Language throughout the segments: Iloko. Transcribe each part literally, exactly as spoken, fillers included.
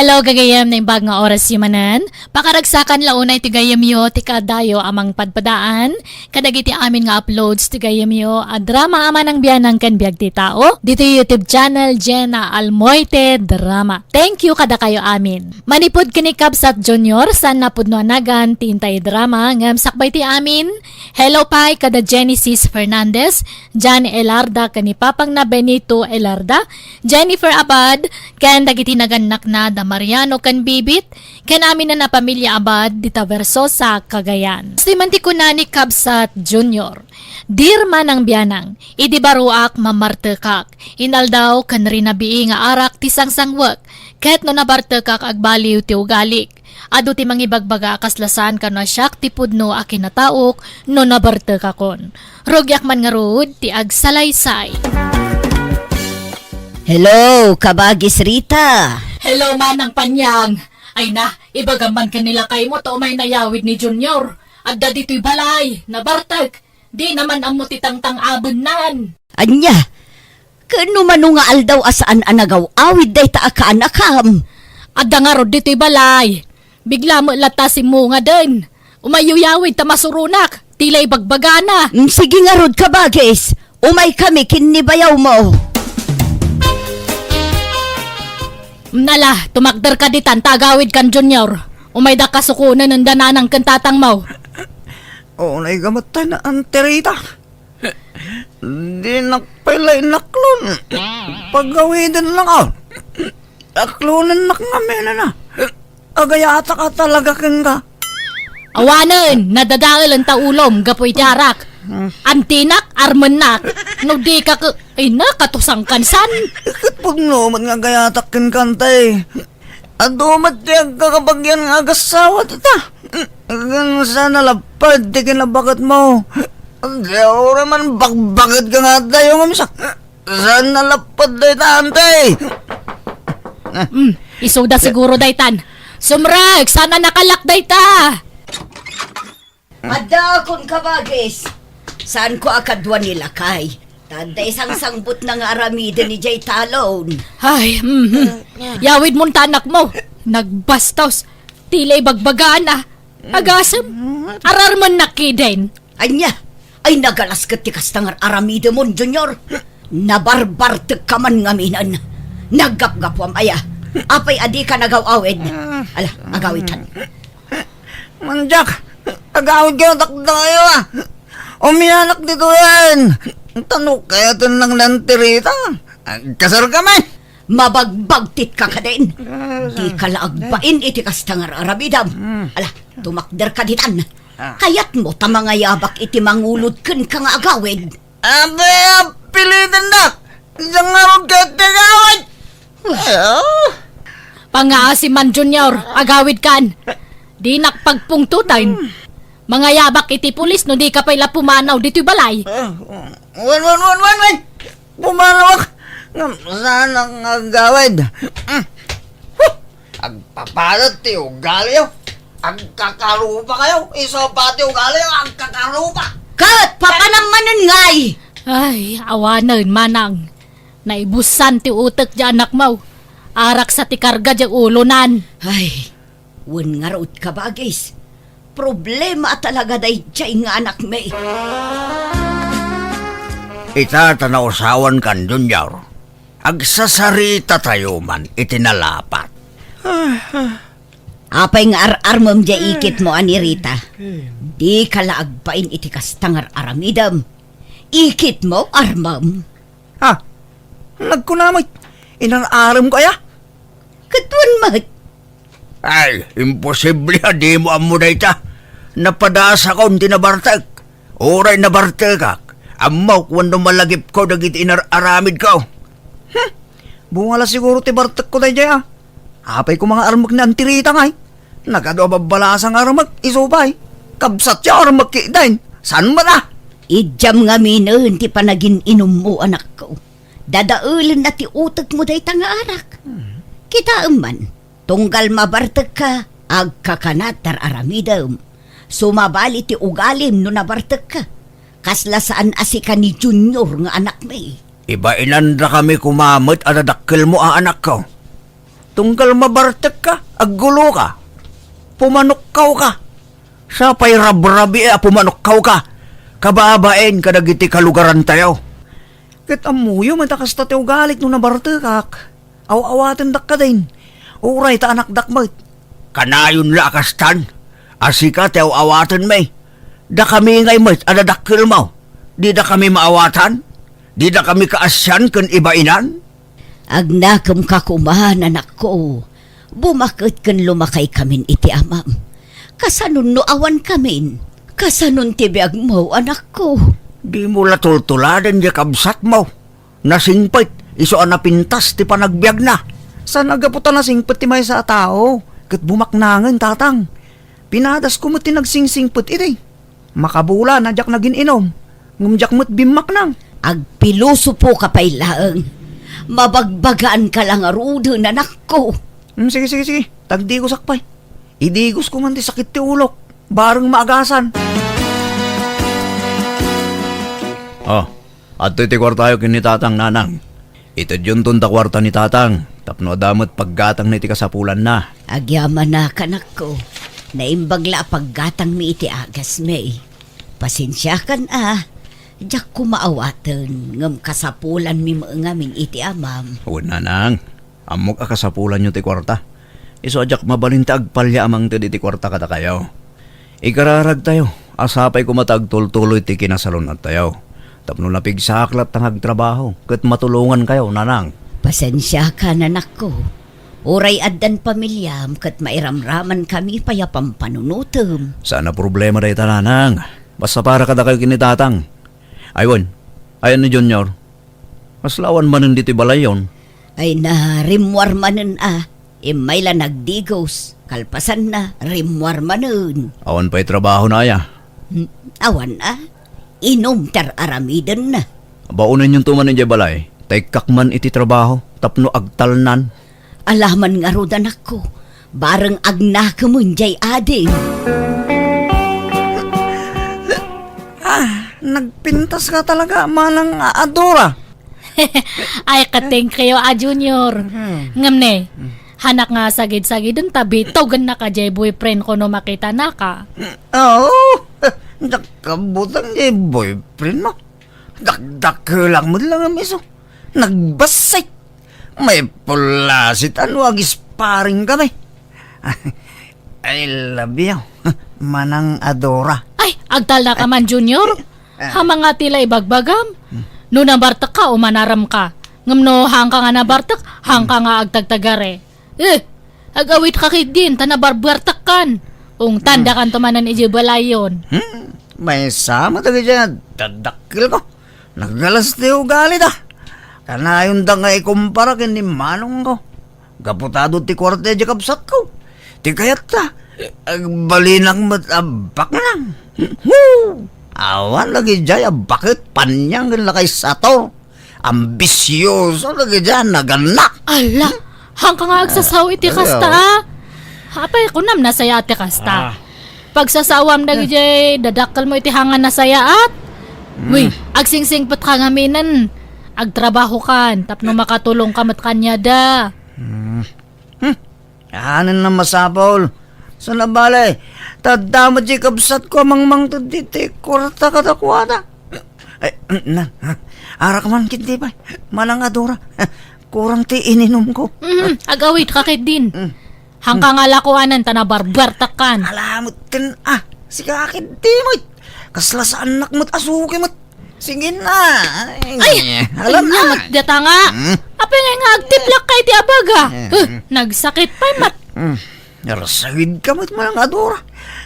Hello, gagayem, naimbag nga oras manen. Pakaragsakan la unay ti gayemyo ti kaadayo a mangpadpadaan kadagiti amin nga uploads ti gayemyo a drama a manang bianang ken biag ti tao. Ditoy YouTube channel, Jenna Almoite Drama. Thank you kadakayo amin. Manipud ken ni Kabsat Junior, saan a pudno a nagan ti intay drama, ngem sakbay ti amin. Hello pay kada Genesis Fernandez, Jan Elarda ken ni papangna Benito Elarda, Jennifer Abad, ken dagiti nagannakna da Mariano ken Bibit, ken amin a pamilya Abad dita Versosa, Cagayan. Isu man ti kuna ni Kabsat Junior, Dear Manang Bianang, idi baroak, mamartekak. Inaldaw ken rinabii nga arak ti sangsangwek, ket no nabartekak, agbaliw ti ugalik. Adu ti mangibagbaga a kasla saan kano a siak ti pudno a kinataok no nabartekakon. Rugiak man ngarud ti agsalaysay. Hello, kabagis Rita. Hello, Manang Panyang. Ay na, ibagam man ken ni lakaymo ta umay nayawid ni Junior. Adda ditoy balay, nabartek. Di naman ammo ti tangtang-abennan. Ania? Ken no mano nga aldaw a saan a nagaw-awid dayta a kaanakam? Adda ngarud ditoy balay. Bigla met latta simmungaden. Umayyo yawid ta masuronak. Ti la ibagbagana. Mm, sige ngarud, kabagis. Umaykami ken ni bayawmo. Mm, ala, tumakderka ditan ta agawidkan, Junior. Umayda kasukonen ken da nanang ken tatangmo. Unay gamatay na, Auntie Rita. Dinak pay la inaklon. Pagawiden lang, ah. Aklonennak ngamin, ana. Agayatak a talaga kenka. Awanen, nadadaelen ta ulom gapu iti arak. Hmm. Antinak, armennak. No dika ke-, ay na, katusangkan san. Ket pudno met nga agayatak kenka, Auntie. Adu met ti agkakabagian nga agassawa dita. Ken saan a lapad ti kinabaketmo. Di uray man bakbaketka nga adda yungam sa-, saan a lapad dayta, Auntie? Mm, isuda siguro daytan. Sumrek, saan a nakalak dayta? Addaakon, kabagis. Saanko a kadua ni lakay. Ta adda isangsangbutna nga aramiden idiay talon. Ay, mhm. Yawidmon ta anakmo. Nagbastos. Ti la ibagbagana. Agasem. Ararmennak kiden. Ania? Ay, nagalas ket ti kasta nga ar-aramidemon, Junior. Nabarbartekka man ngaminen. Naggapgapuam aya. Apay a dika nagaw-awid? Ala, agawitan. Mandiak, agawid kayo dakdayo, ah. Umianak ditoyen. Tano kayo tinang nantirita. Agkasar kami. Mabagbagtit ka kadin. Ah, dika la agbain iti kasta nga ar-aramidem. Hmm. Ala, tumakder ka ditan. Ah. Kayatmo ta mangayabak iti mangulod kenka nga agawid. Abe, apiliten da. Diak ngarud ket ti agawid. Ay, ah. Pangaasi man, Junior, agawid kan. Dinak pagpungtoten. Mangayabak iti pulis no dika pay la pumanaw ditoy balay. Ah, wen, wen, wen, wen, wen. Pumanawak. Ngem saanak nga agawid. Mm. Huh! Agpapadet ti ugaliyo. Agkakarupa kayo. Isu pay ti ugaliyo, agkakarupa. Ket papanam manen ngay? Ay, awanen, manang. Naibusan ti utek ti anakmo. Arak sa ti karga ti ulonan. Ay, wen ngarud, kabagis. Problema a talaga daydiay nga anakmi. Ita ta nausawan kan Junior, agsasaritatayo man iti nalapat. Apay nga ar-armem diay ikitmo a ni Rita? Dika la agbain iti kasta nga ar-aramidem. Ikitmo, armem. Ha? Nagkuna met, inar-arem ko aya? Ket wen met. Ay, imposible a dimo ammo dayta. Napadasakon ti nabartek. Uray nabartekak, ammok wenno malagipko dagiti inar-aramidko. Hmm. Bunga la siguro ti bartekko daydiay, ah. Apay koma nga armek ni Auntie Rita ngay? Nagadu a babbalasa nga armek, isu pay. Kabsatyo armek kiden. Saan met a? Idiam ngaminen ti panagin-inummo, anakko. Dadaelenna ti utekmo dayta nga arak. Hmm. Kitaem man, tunggal mabartekka, agkakanat ti ar-aramidem. Sumabali ti ugalim no nabartekka. Kasla saan a sika ni Junior nga anakmi. Ibainandakami koma met a dadakkelmo a anakko. Tunggal mabartekka, agguloka, pumanokkawka. Sa pay rabrabii a pumanokkawka, kababain kadagiti kalugarantayo. Ket ammoyo met a kasta ti ugalik no nabartekak. Aw-awatendak kadin. Uray ta anakdak met. Kanayon la a kastan, a sika ti aw-awatenmi. Dakami ngay met a dadakkelmo. Didakami maawatan? Didakami kaasian ken ibainan? Agnakemka koma, anakko. Bumaket ken lumakaykamin iti amam. Kasanon no awankamin? Kasanon ti biagmo, anakko? Dimo la tultuladen diay kabsatmo. Nasingpet, isu a napintas ti panagbiagna. Saan a gapu ta nasingpet ti maysa a tao, ket bumaknangen, tatang. Pinadasko met ti nagsingsingpet idi. Makabulan a diak nagin-inum, ngem diak met bimmaknang. Agpilosopoka pay laeng. Mabagbagaanka la ngaruden, anakko. Hmm, sige, sige, sige. Tagdigosak pay. Idigosko man ti sakit ti ulok. Bareng maagasan. Oh, adtoy ti kuartayo ken ni Tatang, Nanang. Itedyonton ta kuarta ni Tatang tapno adda met paggatangna iti kasapulanna. Agyamanak, anakko. Naimbag la a paggatangmi iti agasmi. Pasensiakan a, diak koma awaten, ngem kasapulanmi met ngamin iti amam. Wen, Nanang. Ammok a kasapulanyo ti kuarta. Isu a diak mabalin ti agpalya a mangted iti kuarta kadakayo. Ikararagtayo a sapay koma ta agtultuloy ti kinasalun-attayo. Tapno napigsaak latta nga agtrabaho ket matulongankayo, Nanang. Pasensiakan, anakko. Uray addan pamiliam ket mairamramankami pay a pampanunotem. Saan a problema dayta, Nanang. Basta para kadakayo ken ni Tatang. Ay wen, ayan ni Junior? Kasla awan manen ditoy balayyon. Ay, na rimmuar manen a. Immay la nagdigos. Kalpasanna, rimmuar manen. Awan pay trabahona aya? Hmm, awan a. Inum ti ar-aramidenna. Baonenyon to man idiay balay, ta ikkak man iti trabaho tapno agtalnan. Alaman ngarud, anakko, bareng agnakemen diay ading. Ah, nagpintas ka talaga, Manang Adora. Ay, katengkayo a Junior. Hmm. Ngem ne, hmm, hanak nga sagid-sagiden ta bitogennak a diay boyfriend ko no makitanaka. Oo, nakabutang diay boyfriend mo. Dakdakelak met lang a miso. Nagbassit. May pulasit a no agisparing kami. I love you, Manang Adora. Ay, agtalna ka man, Junior. Ah. Hamang nga ti la ibagbagam. Hmm. No nabartek ka o manaram ka. Ngem no haanka nga nabartek, haanka nga agtagtagare. Eh, agawid ka ketdin, ta nabarbartak kan. Ungtan, hmm, dakan to manen idiay balayyon. Hmm, maysa met dagiti a dadakkel ko. Nagalas ti ugali da. Kanayon da nga ikumpara ken ni manong ko. Gapu ta adu ti kuarta idiay kabsat ko. Ti kayatta, agbalinak met a baknang. Woo! Awan lagi diay a baket, paniang ken lakay sator. Ambisioso lagi diay a nagannak. Ala, haanka nga agsasao iti kasta, ah. Apay, kunam nasayaat ti kasta. Ah. Pagsasawam dagidiay dadakkelmo iti haanka nasayaat. Mm. Wi, agsingsingpet ka ngaminen. Agtrabaho kan, tapno makatulong ka met kaniada. Mm. Hmm. Anen a masapul. Sana bale, ta adda met diay kabsatko a mangmangted ti kuarta kadakuada. Ay, na, arak man ketdi pay, Manang Adora. Kurang ti ininumko. Mm, agawid ka ketdin. Mm. Haanka nga lakuanan ta nabarbartak kan. Ala met ken, ah, sika ketdi met. Kasla saannak met a suki met. Sige na. Ay, ala na. Ania met data nga. Hmm? Apay nga nga agtiplak ka iti abaga? Eh, huh, hmm, nagsakit pay met. Hmm. Narsagid ka met, Manang Adora.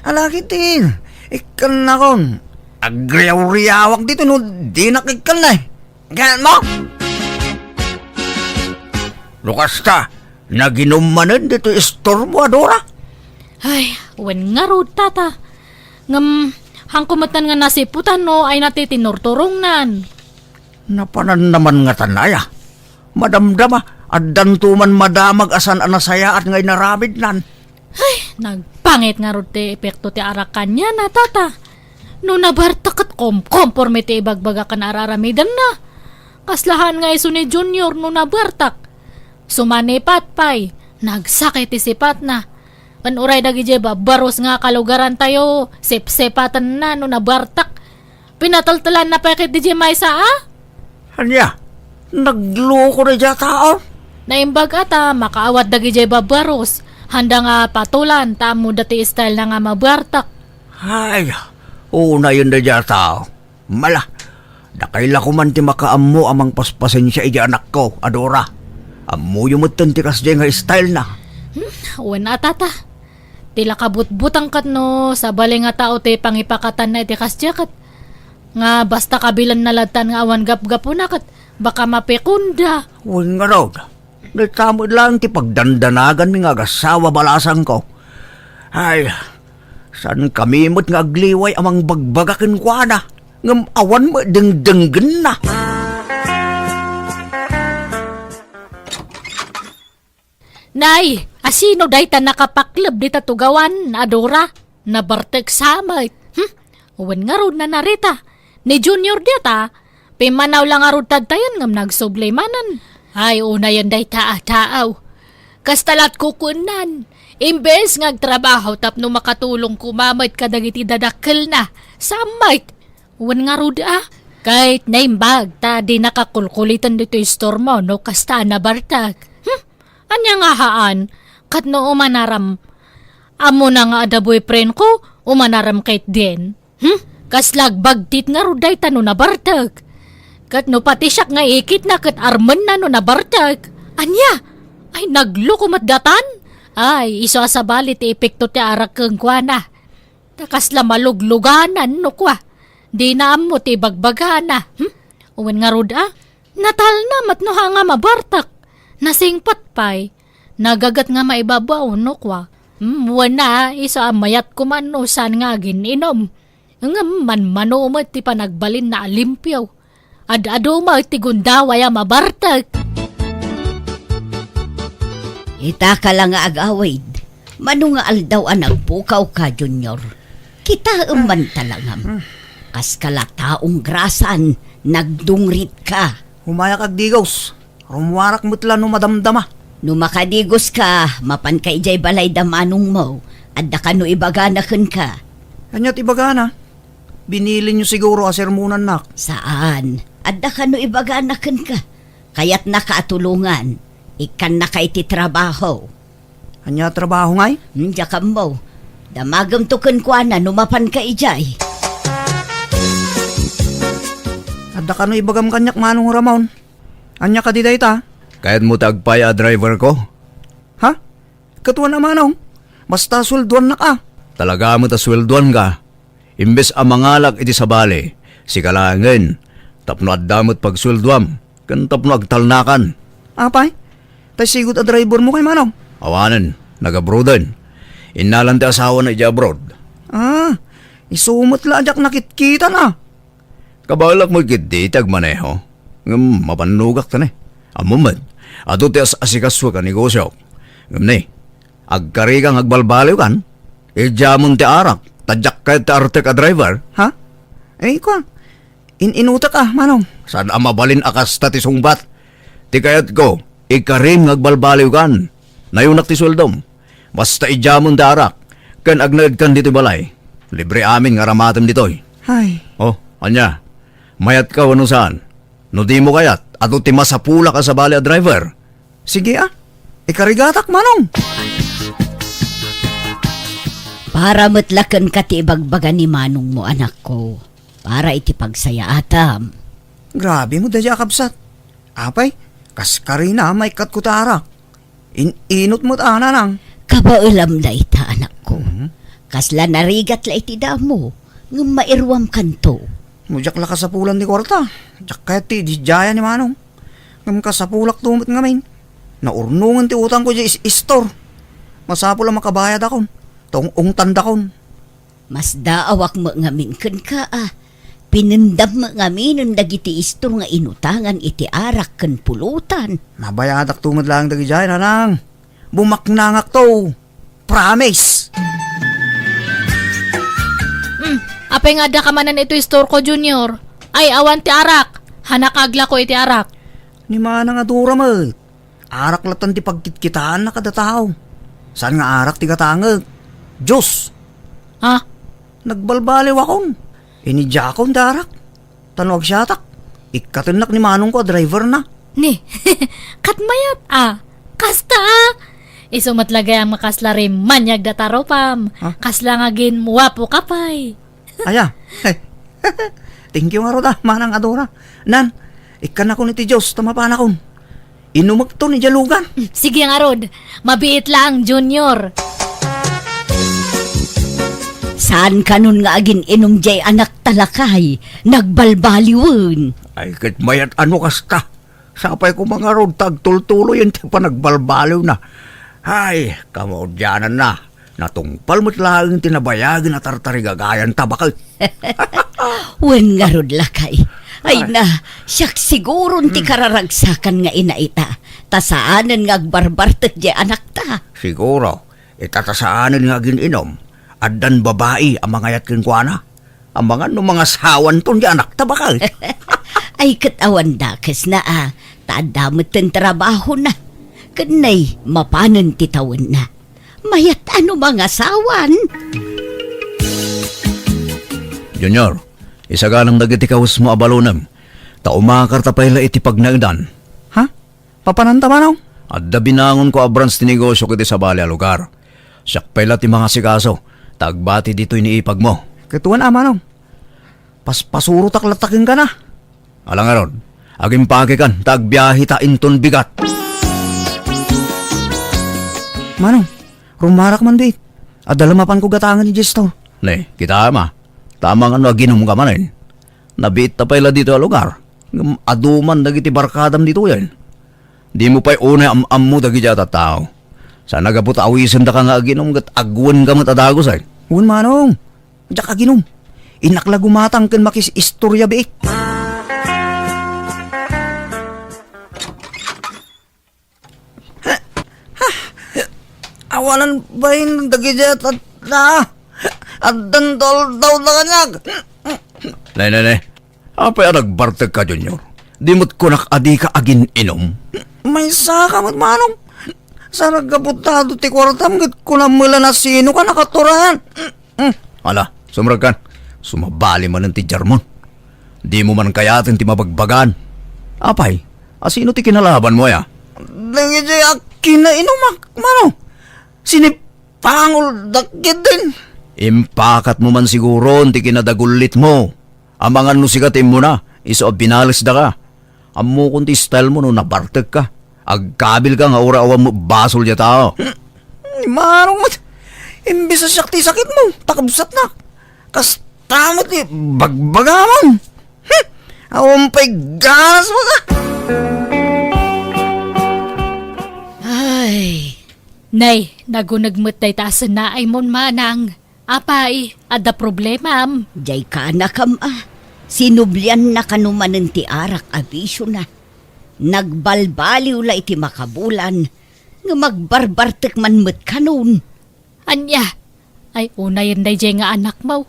Ala ketdin. Ikkannakon. Agriaw-riawak ditoy no dinak ikkanna, eh. Gaan mo? No kasta, naginum manen ditoy istormo, Adora? Ay, wen ngarud, tata. Ngem, haanko metten nga nasiputan no ay nati ti nurturongnan. Napananna man ngatan aya. Madamdama, addanto man madamag a saan a nasayaat nga inaramidnan. Ay, nagpangit ngarud ti epekto ti arak kaniana, tata. No nabartak ket komkomporme ti ibagbaga ken ar-aramidenna. Kasla haan nga isu ni Junior no nabartak. Sumanipat pay, Nagsakit ti sipatna. Wen uray dagidiay babbarus nga kalugarantayo, sipsipatenna no nabartek. Pinateltelanna pay ket didiay maysa a? Ania? Nagloko daydiay a tao? Naimbag a ta makaawat dagidiay babbarus. Handa nga patulan ta ammoda ti style na nga mabartek. Ay, unayen daydiay a tao. Mala, dakay la koman ti makaammo a mangpaspasensia iti anakko a Dora. Ammoyo metten ti kasdiay nga style na. Hmm, wen a, tata. Ti la kabutbutang ket no sabali nga tao ti pangipakatanna iti kasdiay ket nga basta kabilenna lattan nga awan gapgapuna ket baka mapikonda. Wen ngarud, dayta met laeng ti pagdandanaganmi nga agassawa balasangko. Ay, saan kami met nga agliway a mangbagbaga kenkuana, ngem awan met dengdenggenna. Nay, asino dayta nakapakleb dita tugawan a Dora? Nabartek sa met. Hmm? Wen ngarud na narita. Ni Junior dita, pimmanaw la ngarud tadtayen ngem nagsubli manen. Ay, unayen dayta a taaw. Kasta lat kukuennan. Imbes nga agtrabaho tapno makatulong koma met kadagiti dadakkelna. Sa met. Wen ngarud a. Ket naimbag ta di nakakulkuliten ditoy istormo no kasta a nabartek. Hmm? Ania nga haan? Ket no umanaram, ammona nga adda boyfriend ko, umanaram ketdin. Hmm? Kasla agbagtit ngarud dayta no nabartek. Ket no pati siak nga ikitna ket armenna no nabartek. Ania? Ay, nagloko met datan? Ay, isu a sabali ti epekto ti arak kenkuana. Ta kasla malugluganan no kua. Dina ammo ti ibagbagana. Hmm? Wen ngarud a, natalna met no ha nga mabartek. Nasingpet pay. Nagaget nga maibabaw no kua. Hmm, wen a, isu a mayat koman no saan nga agin-inom. Ngem manmano met ti panagbalinna a limpio. Ad-adu met ti gundaway a mabartek. Ita ka la nga agawid, mano nga aldaw a nagpukawka, Junior? Kitaem man talangam. Kaska la taong grasan, nagdungritka. Umayak agdigos. Rummuarak met la no madamdama. No makadigoska, mapanka idiay balay da manongmo. Adda kano ibagana kenka? Ania ti ibagana? Binilinyo siguro a sermonannak. Saan. Adda kano ibagana kenka? Kayatnaka a tulongan. Ikkannaka iti trabaho. Ania a trabaho ngay? Hmm, diak ammo. Damagemto kenkuana no mapanka idiay. Adda kano ibagam kaniak, Manong Ramon? Ania kadi dayta? Kayatmo ti agpay a driver ko? Ha? Ket wen a, Manong. Basta sueldoannak a. Talaga met a sueldoanka. Imbes a mangalak iti sabali, sika laengen, tapno adda met pagsueldoam, ken tapno agtalnakan. Apay, tay sigud a drivermo kay, Manong? Awanen, nag-abroaden. Innalan ti asawana idiay abroad. Ah, isu met la a diak nakitkitan a. Kabaelak met ketdi ti agmaneho. Ngem mabannogak ta ne. Ammom met, adu ti as-asikasuek a negosiok. Ngem ne, agkarika nga agbalbaliwkan. Idiamon ti arak, ta diak kayat ti artek a driver. Ha? Eh, kua, in-inutek a, Manong. Saan a mabalin a kasta ti sungbat. Ti kayatko, ikarim nga agbalbaliwkan. Nayunak ti sueldom. Basta idiamon ti arak, ken agnaedkan ditoy balay. Libre amin nga aramatem ditoy. Ay. Oh, ania? Mayatka wenno saan? No dimo kayat, adu ti masapulak a sabali a driver. Sige a. Ikarigatak, Manong. Para met la kenka ti ibagbaga ni manongmo, anakko. Para iti pagsayaatam. Grabe mo daydiay a kabsat. Apay, kas karina, maikkatko ti arak. In-inut met a, Nanang. Kabaelam dayta, anakko. Mhm. Kasla narigat la iti damo, ngem mairuamkanto. No diak la kasapulan ti kuarta, diak kayat ti ididiayan ni Manong. Ngem kasapulakto met ngamin. Naurnongen ti utangko idiay is-, istor. Masapul a makabayadakon. Ta ung-ungtandakon. Masdaawak met ngamin kenka a. Pinendam met ngaminen dagiti istor nga inutangan iti arak ken pulutan. Mabayadakto met laeng dagidiay, Nanang. Bumaknangakto. Promise. Hmm, apay nga addaka manen iti istorko, Junior? Ay, awan ti arak. Hanak aglako iti arak. Ni Manang a Dora met. Arak latta ti pagkitkitaanna kada tao. Saan nga arak ti gatangek? Juice. Ha? Nagbalbaliwakon. Inidiakon ti arak. Ta no agsiatak, ikkatennak ni manongko a driverna. Ni, ket mayat a. Kasta a. Isu met la gayam nga kasla rimmaniag data rupam. Ha? Kasla nga agin-uwapoka pay. Aya. Thank you ngarud a, Manang Adora. Nan, ikkannakon iti juice ta mapanakon. Inumekton idiay lugan. Sige ngarud, mabiit laeng, Junior. Saan kanon nga agin-inum diay anakta, lakay? Nagbalbaliwen. Ay, ket mayat a no kasta. Sapay koma ngarud ta agtultuloyen ti panagbalbaliwna. Ay, kamaudiananna. Natungpal met laeng ti nabayagen a tartarigagayanta, baket. Wen ngarud, lakay. Ay, ay, na, siak siguron ti, hmm, kararagsakan nga ina ita. Ta saanen nga agbarbartek diay anakta. Siguro, ita ta saanen nga agin-inum. Addan babai a mangayat kenkuana. Amangan no mangasawanton diay anakta, baket. Ay, ket awan dakesna a. Ta adda met ti trabahona. Ken nay, mapanen ti tawenna. Mayat a no mangasawan. Junior, isaganam dagiti kawesmo a balonem, ta umakarta pay la iti pagnaedan. Ha? Papananta, manong? Adda binangonko a branch ti negosio iti sabali a lugar. Siak pay la ti mangasikaso, ta agbati ditoy ni ipagmo. Ket wen a, manong. Paspasurotak latta kenka na. Ala ngarud, agimpakekan ta agbiaheta inton bigat. Manong, rumarak man di. Adda la mapanko gatangen idiay store. Ne, kitaem a. Tama nga no aginumka manen. Nabiitta pay la ditoy a lugar. Ngem adu man dagiti barkadam ditoyen. Dimo pay unay am-ammo dagiti a tattao. Saan a gapu ta awisendaka nga aginum ket agwenka met a dagusen. Wen, manong. Diak aginum. Innak la gumatang ken makis-istorya biit. Awanan bain dagiti tattao. Addan toldaw da kaniak. Nay, nay, nay. Apay a nagbartekka, Junior? Di met kunak a dika agin-inum? Maysaka met, manong. Sarag a butado ti kuartam ket kunam met la no sinoka nakaturayan. Mm. Ala, sumrekkan. Sumabali manen ti German. Dimo man kayaten ti mabagbagaan. Apay, a sino ti kinalabanmo, aya? Dagiti a kinainumak, manong. Sinipangoldak ketdin. Impakatmo man siguron ti kinadagullitmo. Amangan no sika ti immuna, isu a binalesdaka. Ammokon ti stylemo no nabartekka. Agkabilka nga uray awan met basol diay tao. Hmm, manong met. Imbes a siak ti sakitmo, ta kabsatnak. Kasta met ti bagbagamon. Hmm, awan pay ganas mo ka. Ay. Nay, naguneg met dayta a sennaay mon, manang. Apay, adda problemam? Diay kaanakam a. Sinublianna kano manen ti arak a bisiona. Nagbalbaliw la iti makabulan, ngem agbarbartek man met kanon. Ania? Ay, unayen daydiay nga anakmo.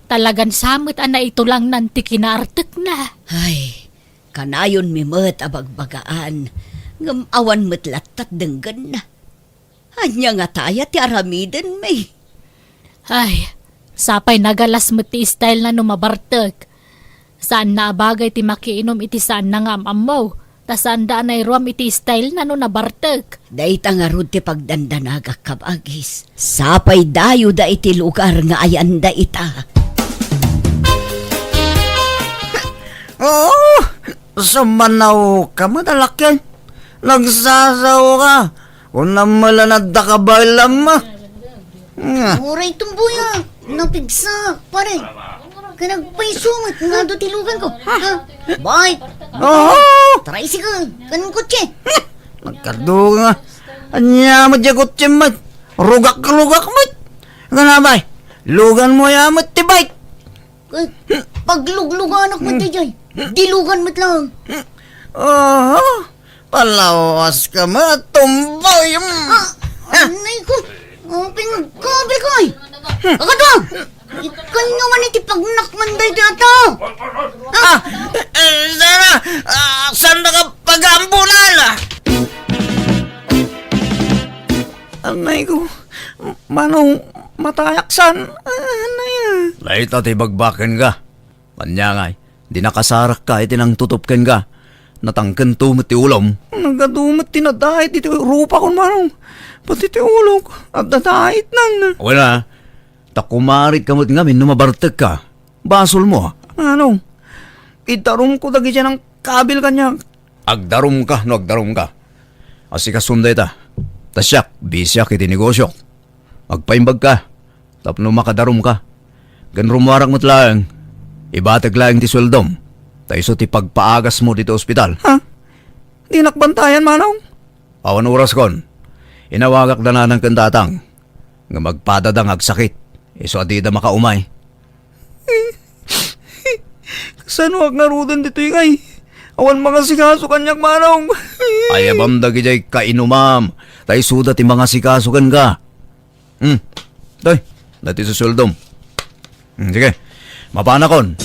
Talagan sa met a naitulangnan ti kinaartekna. Ay, kanayonmi met a bagbagaan, ngem awan met lattat denggenna. Ania ngata aya ti aramidenmi? Ay, sapay nagalas met ti stylena no mabartek. Saanna a bagay ti makiinum iti saanna nga am-ammo, ta saanda a nairuam iti stylena no nabartek. Dayta ngarud ti pagdandanagak, kabagis. Sapay dayoda iti lugar nga ayanda ita. Oo, sumanaw ka met a lakyan. Nagsasaoka. Kunam met la no adda ka baelam a. Nga. Uray, tumboy a. Napigsa, pare. Kanagpayso met nga adu ti luganko. Ha? Bike. Oo. Tricycle. Ken kotse. Nagkadu nga. Ania met diay kotse met. Rugak-rugak met. Kana bay. Luganmo aya met ti bike. Eh, paglugluganak met daydiay. Dilugan met lang. Oho, palawas ka met, tumboy. Ah, anay ko. Oh, pinagkabil ko, ay. Agad mo! Ikan nyo man iti pagnak man daydiay a tao. Ah, eh, sana, ah, saan na ka pag-aambunan? Manong, matayak san? Ah, ano ya? Dayta ti ibagbakenka. Ania ngay, di nakasarakka iti nangtutup kenka. Natangkento met ti ulom. Nagadu met ti nadait iti rupakon, Manong. Pati ti ulok, adda daitnan. Wen a, ta kumarit ka met ngamin no mabartekka. Basolmo. Manong, idarumko dagidiay nangkabil kaniak. Agdarumka no agdarumka. Asikasom dayta. Ta siak, bisiak iti negosiok. Agpaimbagka tapno makadarumka. Ken rumuarak met laeng. Ibatek laeng ti sueldom. Ta isu ti pagpaagasmo ditoy ospital. Ha? Dinak bantayan, Manong? Awan oraskon. Inawagak da nanang ken tatang. Ngem agpadada nga agsakit. Isu a dida makaumay. Kasanoak ngaruden ditoy ngay? Awan mangasikaso kaniak, Manong. Ayabam dagidiay kainumam, ta isuda ti mangasikaso kenka. Hmm. Toy, daytoy susueldom. Hmm, sige. Mapanakon.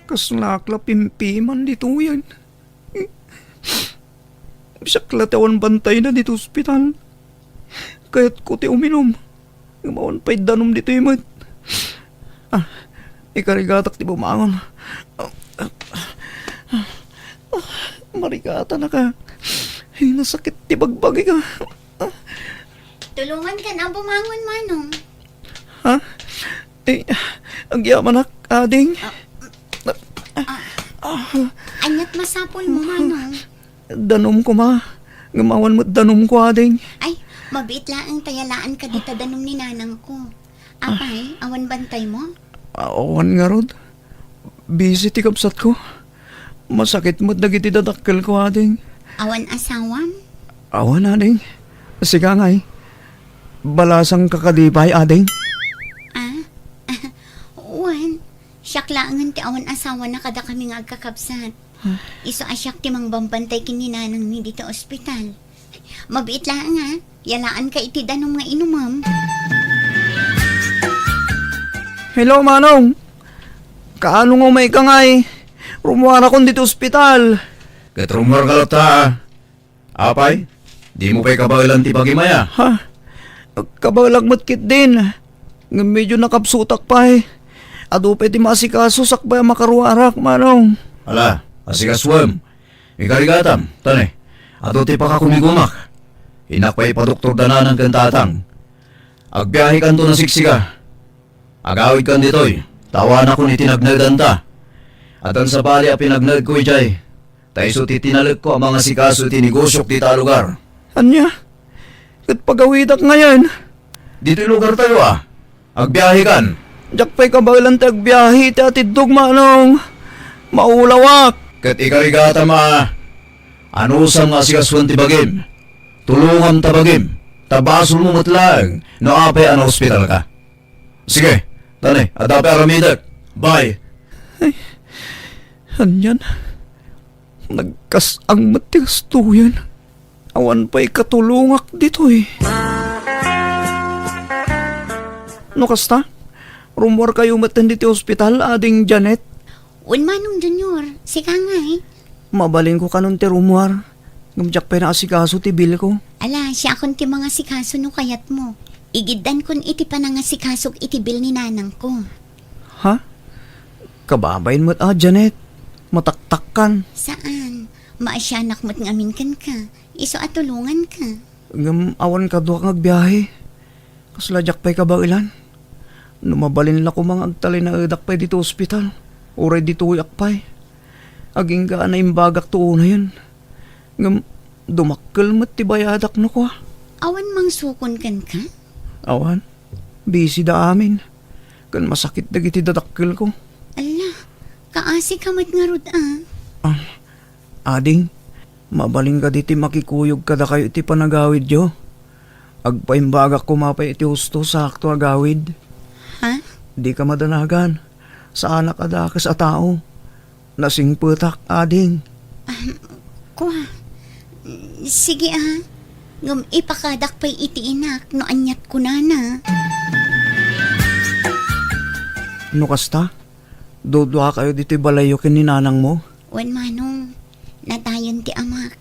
Kaslaak la pimpiman ditoyen. Siak la ti awan bantayna ditoy ospital. Kayatko ti uminum. Ngem awan pay danum ditoy met. Ah, ikarigatak ti bumangon. Ah, marigatanaka. Ay, nasakit ti bagbagik. Tulonganka a bumangon, Manong. Ha? Eh, agyamanak, ading. Ah, ah, aniat masapulmo, Manong? Danum koma. Ngem awan met danumko, ading. Ay, mabiit laeng ta yalaanka dita danum ni nanangko. Apay, awan bantaymo? Awan ngarud. Busy ti kabsatko. Masakit met dagiti dadakkelko, ading. Awan asawam? Awan, ading. Sika ngay. Balasangka kadi pay, ading? Ah? Wen, siak laengen ti awan asawana kadakami nga agkakabsat. Isu a siak ti mangbambantay ken ni nanangmi dita ospital. Mabiit laeng a, yalaanka iti danum nga inumem. Hello, Manong. Kaano nga umayka ngay? Rumuarakon dita ospital. Ket rumuarka latta. Apay, dimo pay kabaelan ti bagim aya? Ha? Kabaelak met ketdin. Ngem medio nakabsutak pay. Adu pay ti maasikaso sakbay a makaruarak, Manong. Ala, asikasuem. Ikarigatam, tane, adu ti pakakumigumak. Innak pay ipadoktor da nanang ken tatang. Agbiahekanto a siksika. Agawidkan ditoy, ta awanakon iti nagnaedanta. Addan sabali a pinagnaedko idiay, ta isu ti tinalekko a mangasikaso iti negosiok dita a lugar. Ania? Ket pagawidak ngayen? Ditoy lugartayo a. Agbiahekan. Diak pay kabaelan ti agbiahe iti atiddog, Manong. Maulawak. Ket ikarigatam a, anusam nga asikasuan ti bagim. Tulongam ta bagim, ta basolmo met laeng no apay a naospitalka. Sige, tane, adda pay aramidek. Bye. Ay, anian? Nagkas-ang met ti gastoyen. Awan pay katulongak ditoy. No kasta, rumuarkayo met ditoy ospital, Ading Janet? Wen, Manong Junior, sika ngay. Mabalinko kanon ti rumuar. Ngem diak pay naasikaso ti bilko. Ala, siakon ti mangasikaso no kayatmo. Igiddankon iti panangasikasok iti bil ni nanangko. Ha? Kababain met a, Janet. Mataktakkan. Saan? Maasianak met ngamin kenka. Isu a tulonganka. Ngem awan kaduak nga agbiahe. Kasla diak pay kabaelan. No mabalin la koma nga agtalinaedak pay ditoy ospital, uray ditoyak pay. Agingga a naimbagakto unayen. Ngem dumakkel met ti bayadak no kua. Awan mangsukon kenka? Awan. Busy da amin. Ken masakit dagiti dadakkelko. Alla, kaasika met ngarud a. Ah, Ading, mabalin kadi ti makikuyog kadakayo iti panagawidyo? Agpaimbagak koma pay iti husto, sakto a gawid. Ha? Dika madanagan. Saanak a dakes a tao. Nasingpetak, Ading. Ahem, kua. Sige a. Ngem ipakadak pay iti inak no aniat kunana. No kasta, duduakayo ditoy balayyo ken ni nanangmo? Wen, Manong. Natayen ti amak.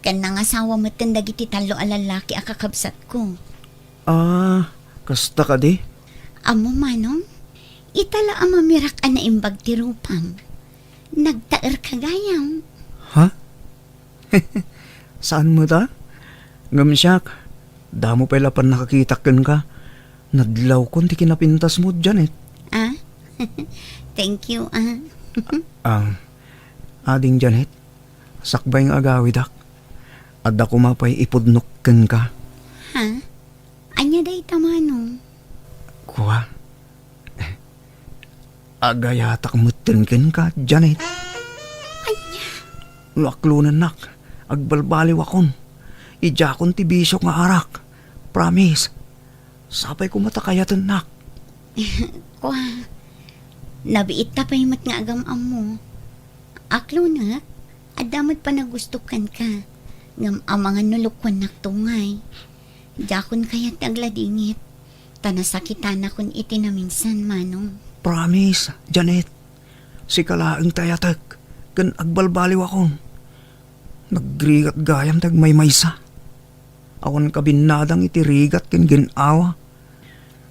Ken nangasawa metten dagiti tallo a lallaki a kakabsatko. Ah, kasta kadi? Ammo, Manong, ita la a mamirak a naimbag ti rupam. Nagtaerka gayam. Ha? Saan met a? Ngem siak, damo pay la pannakakitak kenka. Nadlawkon ti kinapintasmo, Janet. Ah? Thank you, ah. Ah, ading Janet, sakbay nga agawidak, adda koma pay ipudnok kenka. Ha? Ania dayta, Manong? Kua, agayatak metten kenka, Janet. Ania? No aklonennak, agbalbaliwakon. Idiakon ti bisiok nga arak. Promise. Sapay koma ta kayatennak. Kua, nabiitta pay met nga agam-ammo. Aklonek, adda met panagustok kenka. Ngem amangan no lukuennakto ngay. Diakon kayat ti agladingit, ta nasakitanakon iti naminsan, Manong. Promise, Janet. Sika laeng ti ayatek, ken agbalbaliwakon. Nagrigat gayam ti agmaymaysa. Awan kabinnadang iti rigat ken gin-awa.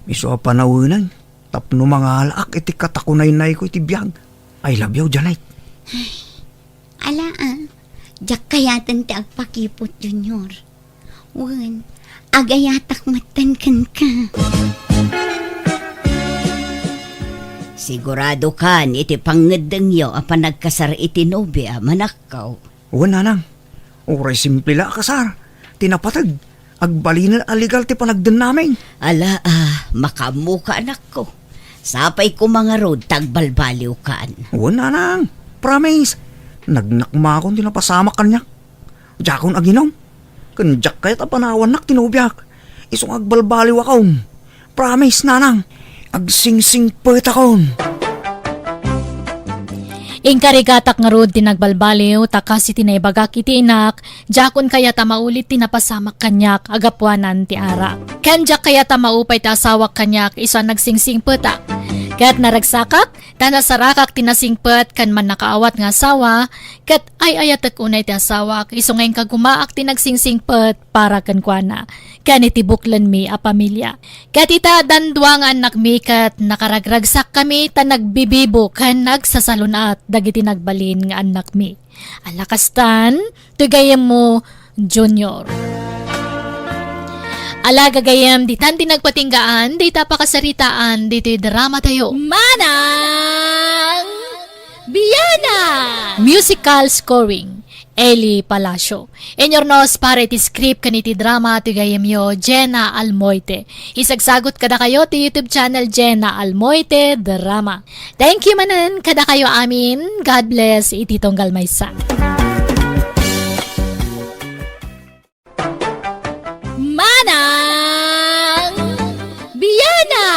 Isu a panaweneng tapno mangalaak iti katakunaynayko iti biag. I love you, Janet. Ala, ah. Diak kayaten ti agpakiput, Junior. Wen, agayatak metten kenka. Siguradokan iti pangngeddengyo a panagkasar iti nobia, manakkaw. Wen, nanang. Uray simple la a kasar. Ti napateg, agbalinen a legal ti panagdennaming. Ala, ah, makaammoka, anakko. Sapay koma ngarud ta agbalbaliwkan. Wen, nanang. Promise. Nagnakmakon ti napasamak kaniak. Diakon aginom. Ken diak kayat a panawannak ti nobiak. Isu nga agbalbaliwakon. Promise, nanang. Agsingsingpetakon. Inkarigatak ngarud ti nagbalbaliw, ta kas iti naibagak iti inak, diakon kayat a maulit ti napasamak kaniak a gapuanan ti arak. Ken diak kayat a maupay ti asawak kaniak isu a nagsingsingpetak. Ket naragsakak, ta nasarakak ti nasingpet ken mannakaawat nga asawa, ket ay-ayatek unay ti asawak, isu nga inkagumaak ti nagsingsingpet para kenkuana, ken iti buklenmi a pamilia. Ket ita, dandua nga annakmi ket nakaragragsakkami ta nagbibibo ken nagsasalun-at dagiti nagbalin nga annakmi. Ala kastan, ti gayyemmo, Junior. Ala gagayyem, ditan ti nagpatinggaan, dita pakasaritaan, ditoy drama tayo. Manang Biana! Musical scoring, Eli Palacio. Inyurnos para iti script ken iti drama ti gayyemyo, Jenna Almoite. Isagsagut kadakayo ti YouTube channel Jenna Almoite Drama. Thank you manen kadakayo amin. God bless iti tunggal maysa. Manang Biana!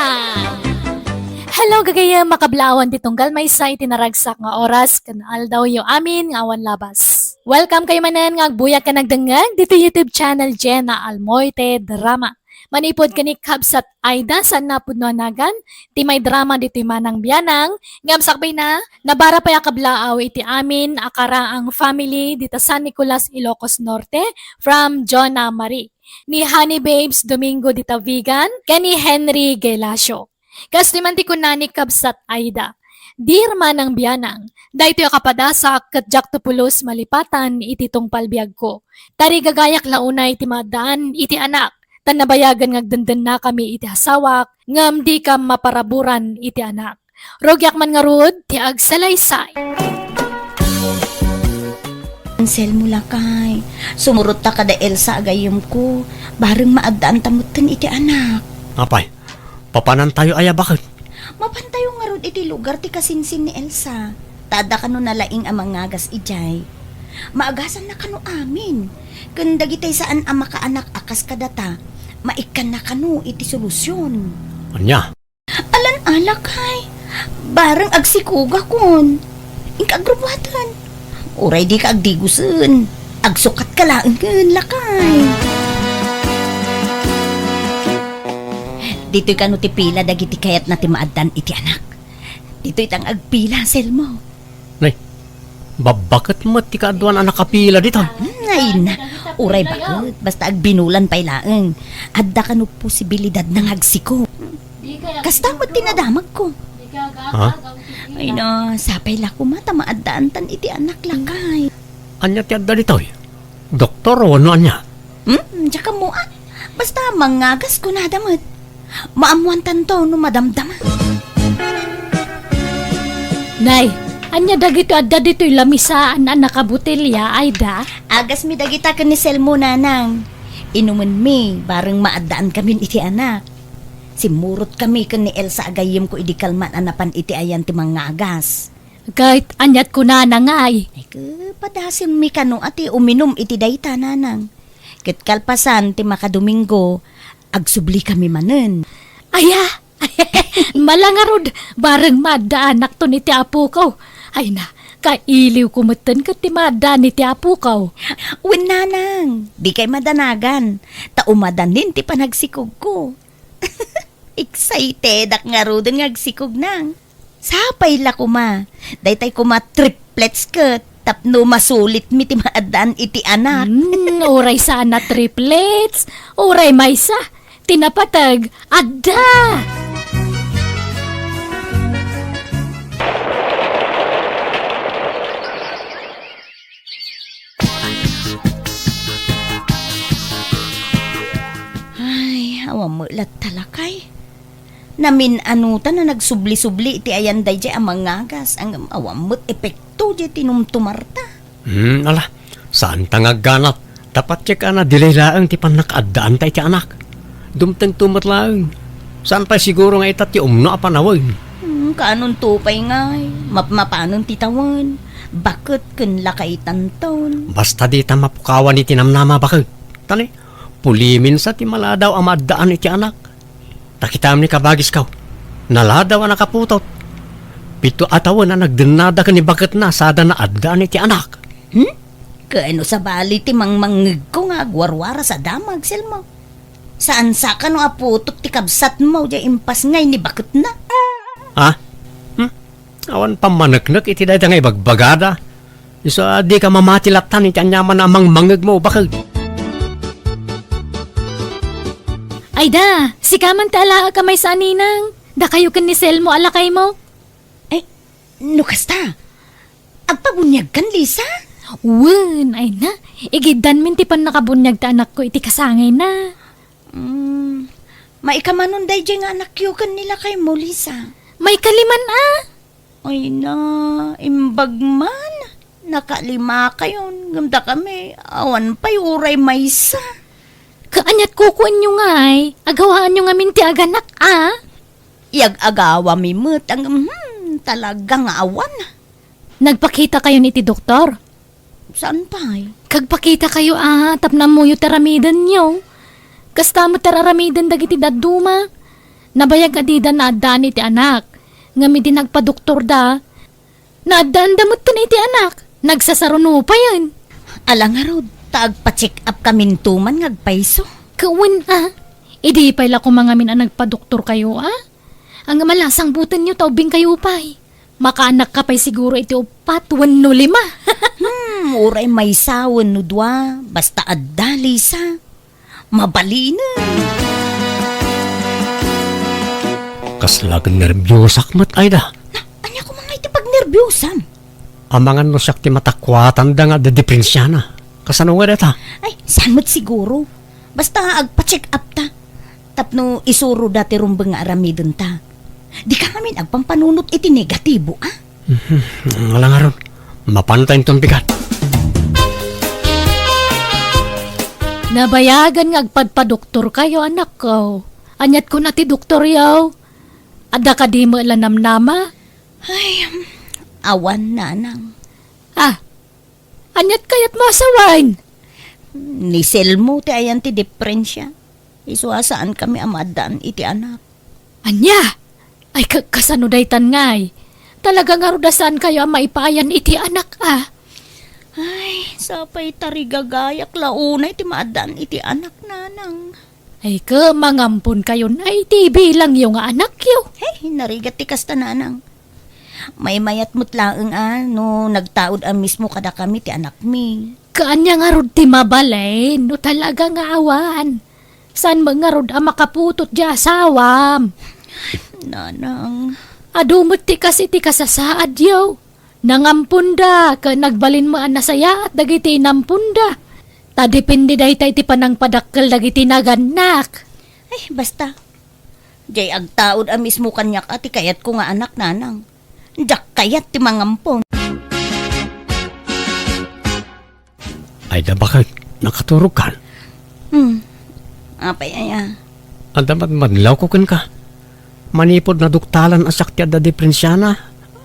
Hello, gagayyem, makablaawan ti tunggal maysa iti naragsak nga oras ken aldawyo amin nga awan labas. Welcome kayo manen nga agbuyak ken agdengngeg ditoy YouTube channel Jenna Almoite Drama. Manipud ken ni Kabsat Aida, saan a pudno a nagan ti maidrama ditoy Manang Bianang, ngem sakbayna, nabara pay a kablaaw iti amin a karaang family dita San Nicolas, Ilocos Norte, from Jonah Marie, ni Honey Babes Domingo dita Vigan, ken ni Henry Gelacio. Kastoy man ti kuna ni Kabsat Aida, "Dear Manang Bianang, daytoy a kapadasak ket diakto pulos malipatan iti tungpal biagko. Tarigagayak la unay ti maaddaan iti anak, ta nabayagen nga agdendennakami iti asawak, ngem dikam maparaburan iti anak. Rugiak man ngarud ti agsalaysay." Anselmo, lakay, sumurotta kada Elsa a gayyemko, bareng maaddaanta metten iti anak. Apay, papanantayo aya baket? Mapantayo ngarud iti lugar ti kasinsin ni Elsa. Ta adda kano nalaing a mangagas idiay. Maagasanna kano amin. Ken dagiti saan a makaanak a kas kadata, maikkanna kano iti solusion. Ania? Alan a, lakay. Bareng agsikugakon. Inka agrubuaten. Uray dika agdigusen, agsukatka laengen, lakay. Ditoy kano ti pila dagiti kayatna ti maaddan iti anak. Ditoy tang agpila, Selmo. Nay, Babbaket met ti kaaduan a nakapila dita. Hmm, ay na. Uray baket, basta agbinulan pay laeng. Adda kano posibilidad na nga agsikog. Kasta met ti nadamagko. Ha? Ay na, sapay la koma ta maaddaantan iti anak lakay. Ania ti adda ditoy? Doktor wenno ania? Hmm, diak ammo, ah. Basta mangagas kunada met. Maammoantanto no madamdama. Nay, ania dagitoy adda ditoy lamisaan a nakabotelia, Aida? Agasmi dagita ken ni Selmo, nanang. Inumenmi, bareng maaddaankamin iti anak. Simmurotkami ken ni Elsa a gayyemko idi kalman a napan iti ayan ti mangagas. Ket aniat kunana ngay? Ay, ke, padasenmi kano a ti uminum iti dayta, nanang. Ket kalpasan ti makadomingo, agsublikami manen. Aya, mala ngarud, bareng maaddaanakton iti apokaw. Ay na, kailiwko metten ket ti maaddaan iti apokaw. Wen, nanang, dikay madanagan, ta umadanin ti panagsikogko. Excitedak ngaruden nga agsikog, nang. Sapay la koma. Daytay koma triplets ket tapno masulitmi ti maaddaan iti anak. Hmm, uray saan a triplets, uray maysa. Ti napateg, adda! Ay, awan met latta lakay. Namin-anutan a nagsubli-subli iti ayan daydiay a mangagas, ngem awan met epekto diay tinumtumarta. Hmm, ala, saanta nga agganat. Dapat check a na delay laeng ti pannakaaddaanta iti anak. Dumtengto met laeng. Saan pay siguro nga ita ti umno a panawen? Hmm, kaanonto pay ngay, mapmapanen ti tawen, baket ken lakaytanton. Basta dita mapukawan iti namnama, baket. Tani, pulimin sa ti maladaw a maaddaan iti anak. Ta kitaem ni kabagiskaw, naladaw a nakaputot. Pito a tawen a nagdennada ken ni baketna sada naaddaan iti anak. Hmm? Ken no sabali ti mangmangngegko nga agwarwaras a damag, Selmo. Saan sa kano a putot ti kabsatmo diay impas ngay ni baketna? Ha? Hmm? Awan pammaneknek iti dayta nga ibagbagada. Isu a dika mamati lattan iti aniaman a mangmangngegmo, baket. Ay da, sika man ti alaek a maysa a ninang. Dakayo ken ni Selmo a lakaymo. Ay, no kasta, agpabuniagkan, Lisa? Wen, ay na, igiddanmin ti pannakabuniag ti anakko iti kasangayna. Mm, maikamanon daydiay nga anakyo ken ni lakaymo, Lisa? Maikaliman a. Ay na, imbag man. Nakalima kayon, ngem dakami, awan pay uray maysa. Kaaniat kukuenyo ngay, agawaanyo ngamin ti aganak a? Iyag-agawami met, ngem, hmm, talaga nga awan. Nagpakita kayon iti doktor? Saan pay? Kagpakita kayo a, tapno ammoyo ti aramidenyo. Kasta met ti aramiden dagiti dadduma. Nabayag a dida naaddaan iti anak. Ngem idi nagpadoktorda, naaddaanda metten iti anak. Nagsasaruno payen. Ala ngarud, ta agpa-check up kaminto man nga agpayso. Kawen a, idi pay la koma ngamin a nagpadoktor kayo a? Ang malasang butenyo ta ubbing kayo pay. Makaanak ka pay siguro iti uppat wenno lima. Hmm, uray maysa wenno dua, basta adda, Lisa. Mabalinen. Kasla agnerbiosak met, Aida. Na, ania koma nga iti pagnerbiosam? Amangan no siak ti matakuatanda nga adda diprensiana. Kasano nga data? Ay, saan met siguro? Basta agpa-check up ta. Tapno isuroda ti rumbeng nga aramidenta. Dika ngamin agpampanunot iti negatibo, a? Mhm. Ala ngarud, mapanta inton bigat. Nabayagan nga agpadpadoktor kayo, anakko. Aniat kuna ti doktoryo? Adda kadi met la namnama? Ay, awan, nanang. Ah, aniat kayatmo a sawen? Ni Selmo ti ayan ti diprensia. Isu a saankami a maaddaan iti anak. Ania? Ay, ka-, kasano daytan ngay? Talaga ngarud a saankayo a maipaayan iti anak a? Ay, sapay tarigagayak la unay ti maaddaan iti anak, nanang. Ay, ke, mangampon kayon ay ti bilangyo nga anakyo. Hey, narigat ti kasta, nanang. Maymayat met laeng a no nagtaud a mismo kadakami ti anakmi. Kaanya ngarud ti mabalin no talaga nga awan. Saan met ngarud a makaputot ti asawam? Nanang. Adu met ti kas iti kasasaadyo. Nangamponda ket nagbalin met a nasayaat dagiti inamponda. Ta depende dayta iti panangpadakkel dagiti nagannak. Ay, basta. Jay agtaud a mismo kaniak a ti kayatko nga anak, nanang. Diak kayat ti mangampon. Ay, da, baket, nakaturogkan? Hmm. Apay aya? Adda madmadlawko kenka. Manipud naduktalan a siak ti adda diperensiana,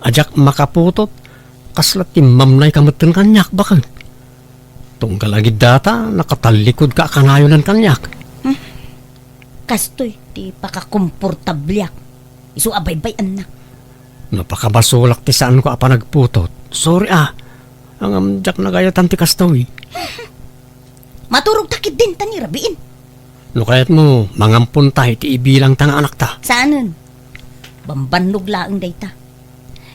a diak makaputot, kasla timmamnayka metten kaniak, baket. Tunggal agidda ta, nakatallikudka a kanayonen kaniak. Hmm. Kastoy ti pakakomportabliak. Isu a baybay-annak. No pakabasolak ti saanko a panagputot, sorry a. Ngem diak nagayatan ti kastoy. Maturogta ketdin ta ni rabiin. No kayatmo, mangamponta iti ibilangta nga anakta. Saanen. Bambannog laeng dayta.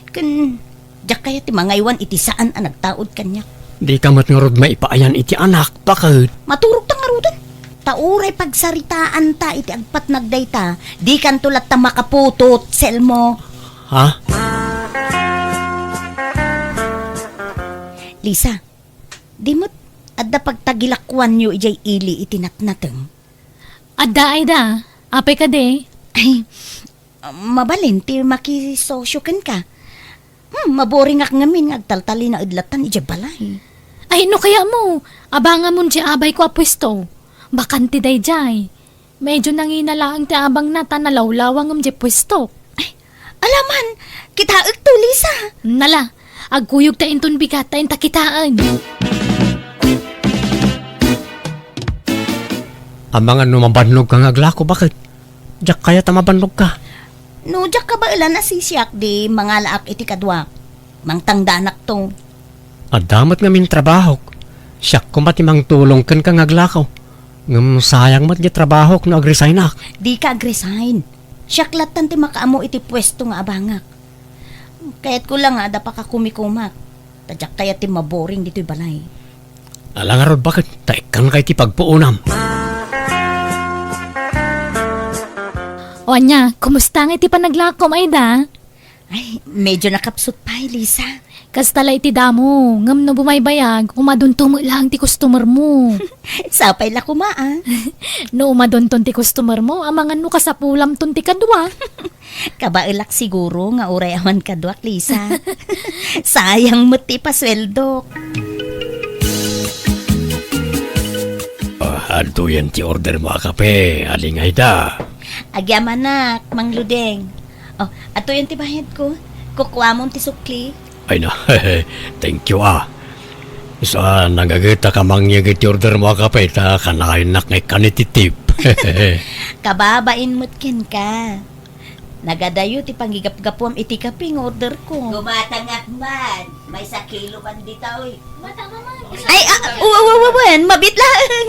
Ken, diak kayat ti mangaywan iti saan a nagtaud kaniak. Dika met ngarud maipaayan iti anak, baket. Maturogta ngaruden. Ta uray pagsaritaanta iti agpatnag dayta, dikanto latta makaputot, Selmo. Ha? Lisa, di met adda pagtagilakuanyo idiay ili iti natnateng? Adda, Aida. Apay kadi? Ay, mabalin ti makisosio kenka. Hmm, maboringak ngamin nga agtaltalinaed lattan idiay balay. Ay, no kayatmo, abangamon diay abayko a puesto. Bakante daydiay. Medyo nangina laeng ti abangna ta nalawlawa ngem diay puesto. Ay, alaman, kitaekto, Lisa. Nala, agkuyogta inton bigat ta inta kitaen. Amangan no mabannogka nga aglako, baket? Diak kayat a mabannogka. No diak kabaelan a sisiak, di mangalaak iti kaduak. Mangtangdanakto. Adda met ngamin trabahok. Siak koma ti mangtulong kenka nga aglako. Ngem sayang met diay trabahok no agresignak. Dika agresign. Siak lattan ti makaammo iti puesto nga abangak. Kayatko la nga adda pakakumikumak. Ta diak kayat ti maboring ditoy balay. Ala ngarud, baket, ta ikkanka iti pagpuonam. O ania, kumusta nga iti panaglakom, Aida? Ay, medyo nakapsut pay, Lisa. Kasta la iti damo, ngem no bumaybayag, umadonto met laeng ti customer mo. Sapay la koma, a. No umadonton ti customer mo, amangan no kasapulamton ti kadua. Kabaelak siguro nga uray awan kaduak, Lisa. Sayang met ti ipasueldok. Ah, adtoyen ti order mo a kape, Ading Aida. Agyamanak, Mang Ludeng. Oh, adtoyen ti bayadko. Kukuamon ti sukli. Ay na, thank you, ah. Isu a nagagetak a mangyeg iti order mo a kape, ta kanayonak nga ikkan iti tip. Kababain met kenka. Nagadayo ti pangigapgapuam iti kape nga order ko. Gumatangak man, maysa kilo man ditoy. Ay, ah, wa, wa, wa, wen, mabit laeng.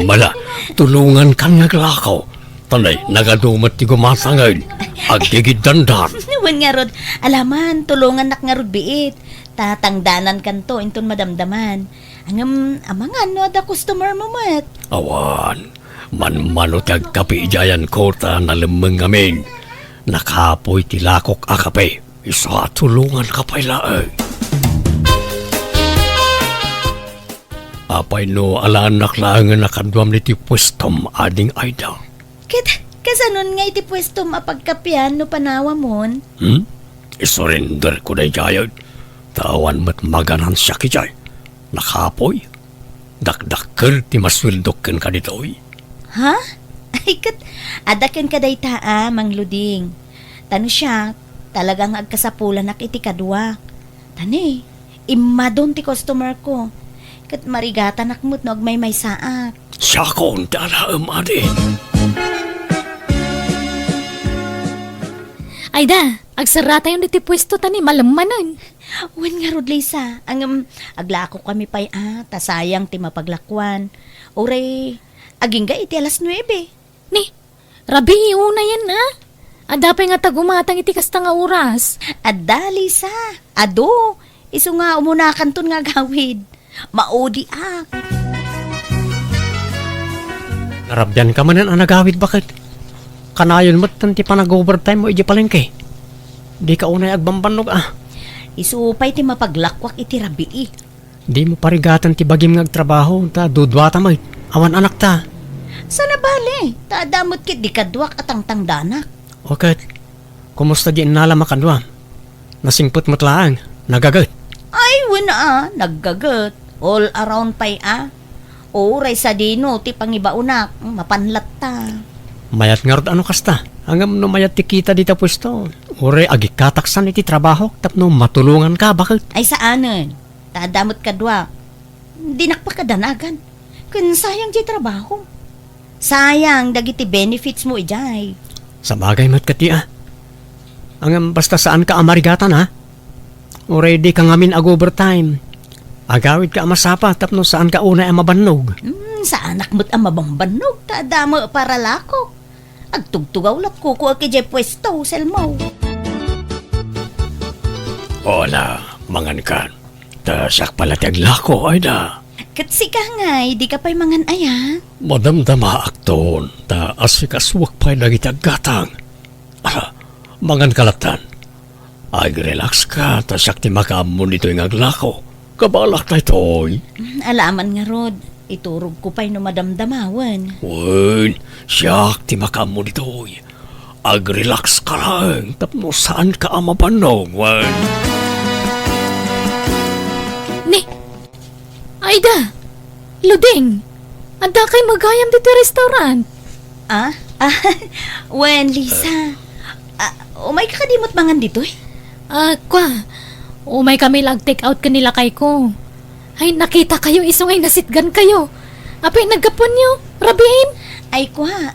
Mala, tulongankan nga aglako. Tanay, nagadu met ti gumatangen. Agdagiddandan. Wen ngarud, alaman, tulongannak ngarud biit. Ta tangdanankanto inton madamdaman. Ngem, amangan no adda customer mo met. Awan, manmano ti agkape idiay ayanko ta nalemmeng ngamin. Nakapoy ti lakok a kape. Isu a tulonganka pay laeng. Apay no alaennak laengen a kaduam ditoy puestom, Ading Aida? Ket kasanon nga iti puestom a pagkapean no panawamon? Hmm? Isurenderko daydiay, ta awan met maganansiak idiay. Nakapoy. Dakdakkel ti masueldok kenka ditoy. Ha? Ay, ket adda kenka dayta a, Mang Luding. Ta no siak, talaga nga agkasapulanak iti kaduak. Ta ni, immadon ti customer ko. Ket marigatanak met no agmaymaysaak. Siakon ti alaem, adi. Aida, agserratayon ditoy puesto ta ni malemmanen. Wen ngarud, Lisa, ngem aglakokami pay a, ta sayang ti mapaglakuan. Uray, agingga iti alas nuebe. Ni, rabii unayen a? Adda pay nga tagumatang iti kasta nga oras? Adda, Lisa. Adu, isu nga umunakanton nga agawid. Maudiak. Narabian ka manen a nagawid, baket? Kanayon met ti panag-overtime mo iti palengke. Di ka unay agbambannog, ah. Isu pay ti mapaglakuak iti rabii. Di mo parigaten ti bagim nga agtrabaho, ta duduata met. Awan anakta. Saan a bale, ta adda met ket di kaduak a tangtangdanak. O ket, kumusta di innalam a kadua? Nasingpet met laeng, nagaget. Ay, wen a, naggaget. All around pay a. Uray sadino ti pangibaonak, mapan latta. Mayat ngarud a no kasta. Ngem no mayat ti kita dita puesto, uray agikkataksan iti trabahok tapno matulonganka, baket? Ay, saanen. Ta adda met kadua. Dinak pakadanagan. Ken sayang ti trabaho. Sayang dagiti benefits mo idiay. Sabagay met ket, ah. Ngem basta saanka a marigatan, ha? Uray dika ngamin ag-overtime. Agawidka a masapa tapno saanka unay a mabannog. Hmm, saanak met a mabambannog, ta adda met paralakok. Agtugtugaw latkuko a idiay puesto, Selmo. Hola, mangan ka. Ta siak pala ti aglako, Aida. Ket sika ngay, di ka pay mangan aya? Madamdamaakton, ta asikasuak pay dagiti aggatang. Ah, mangan ka lattan. Ag-relax ka, ta siak ti makaammo ditoy nga aglako. Kabaelak daytoy. Mm, alaman ngarud, iturogko pay no madamdamawen. Wen, siak ti makaammo ditoy. Ag-relax ka laeng tapno saanka a mabannog, wen. Ni, Aida, Luding, adda kay magayam ditoy restaurant? Ah? Ah, wen, Lisa. Ah, umay ka kadi met mangan ditoy? Ah, kwa, umay kami la ag-take out ken ni lakayko. Ay, nakita kayo, isu ngay nasitgan kayo. Apay, naggapuanyo, rabiin? Ay, kwa.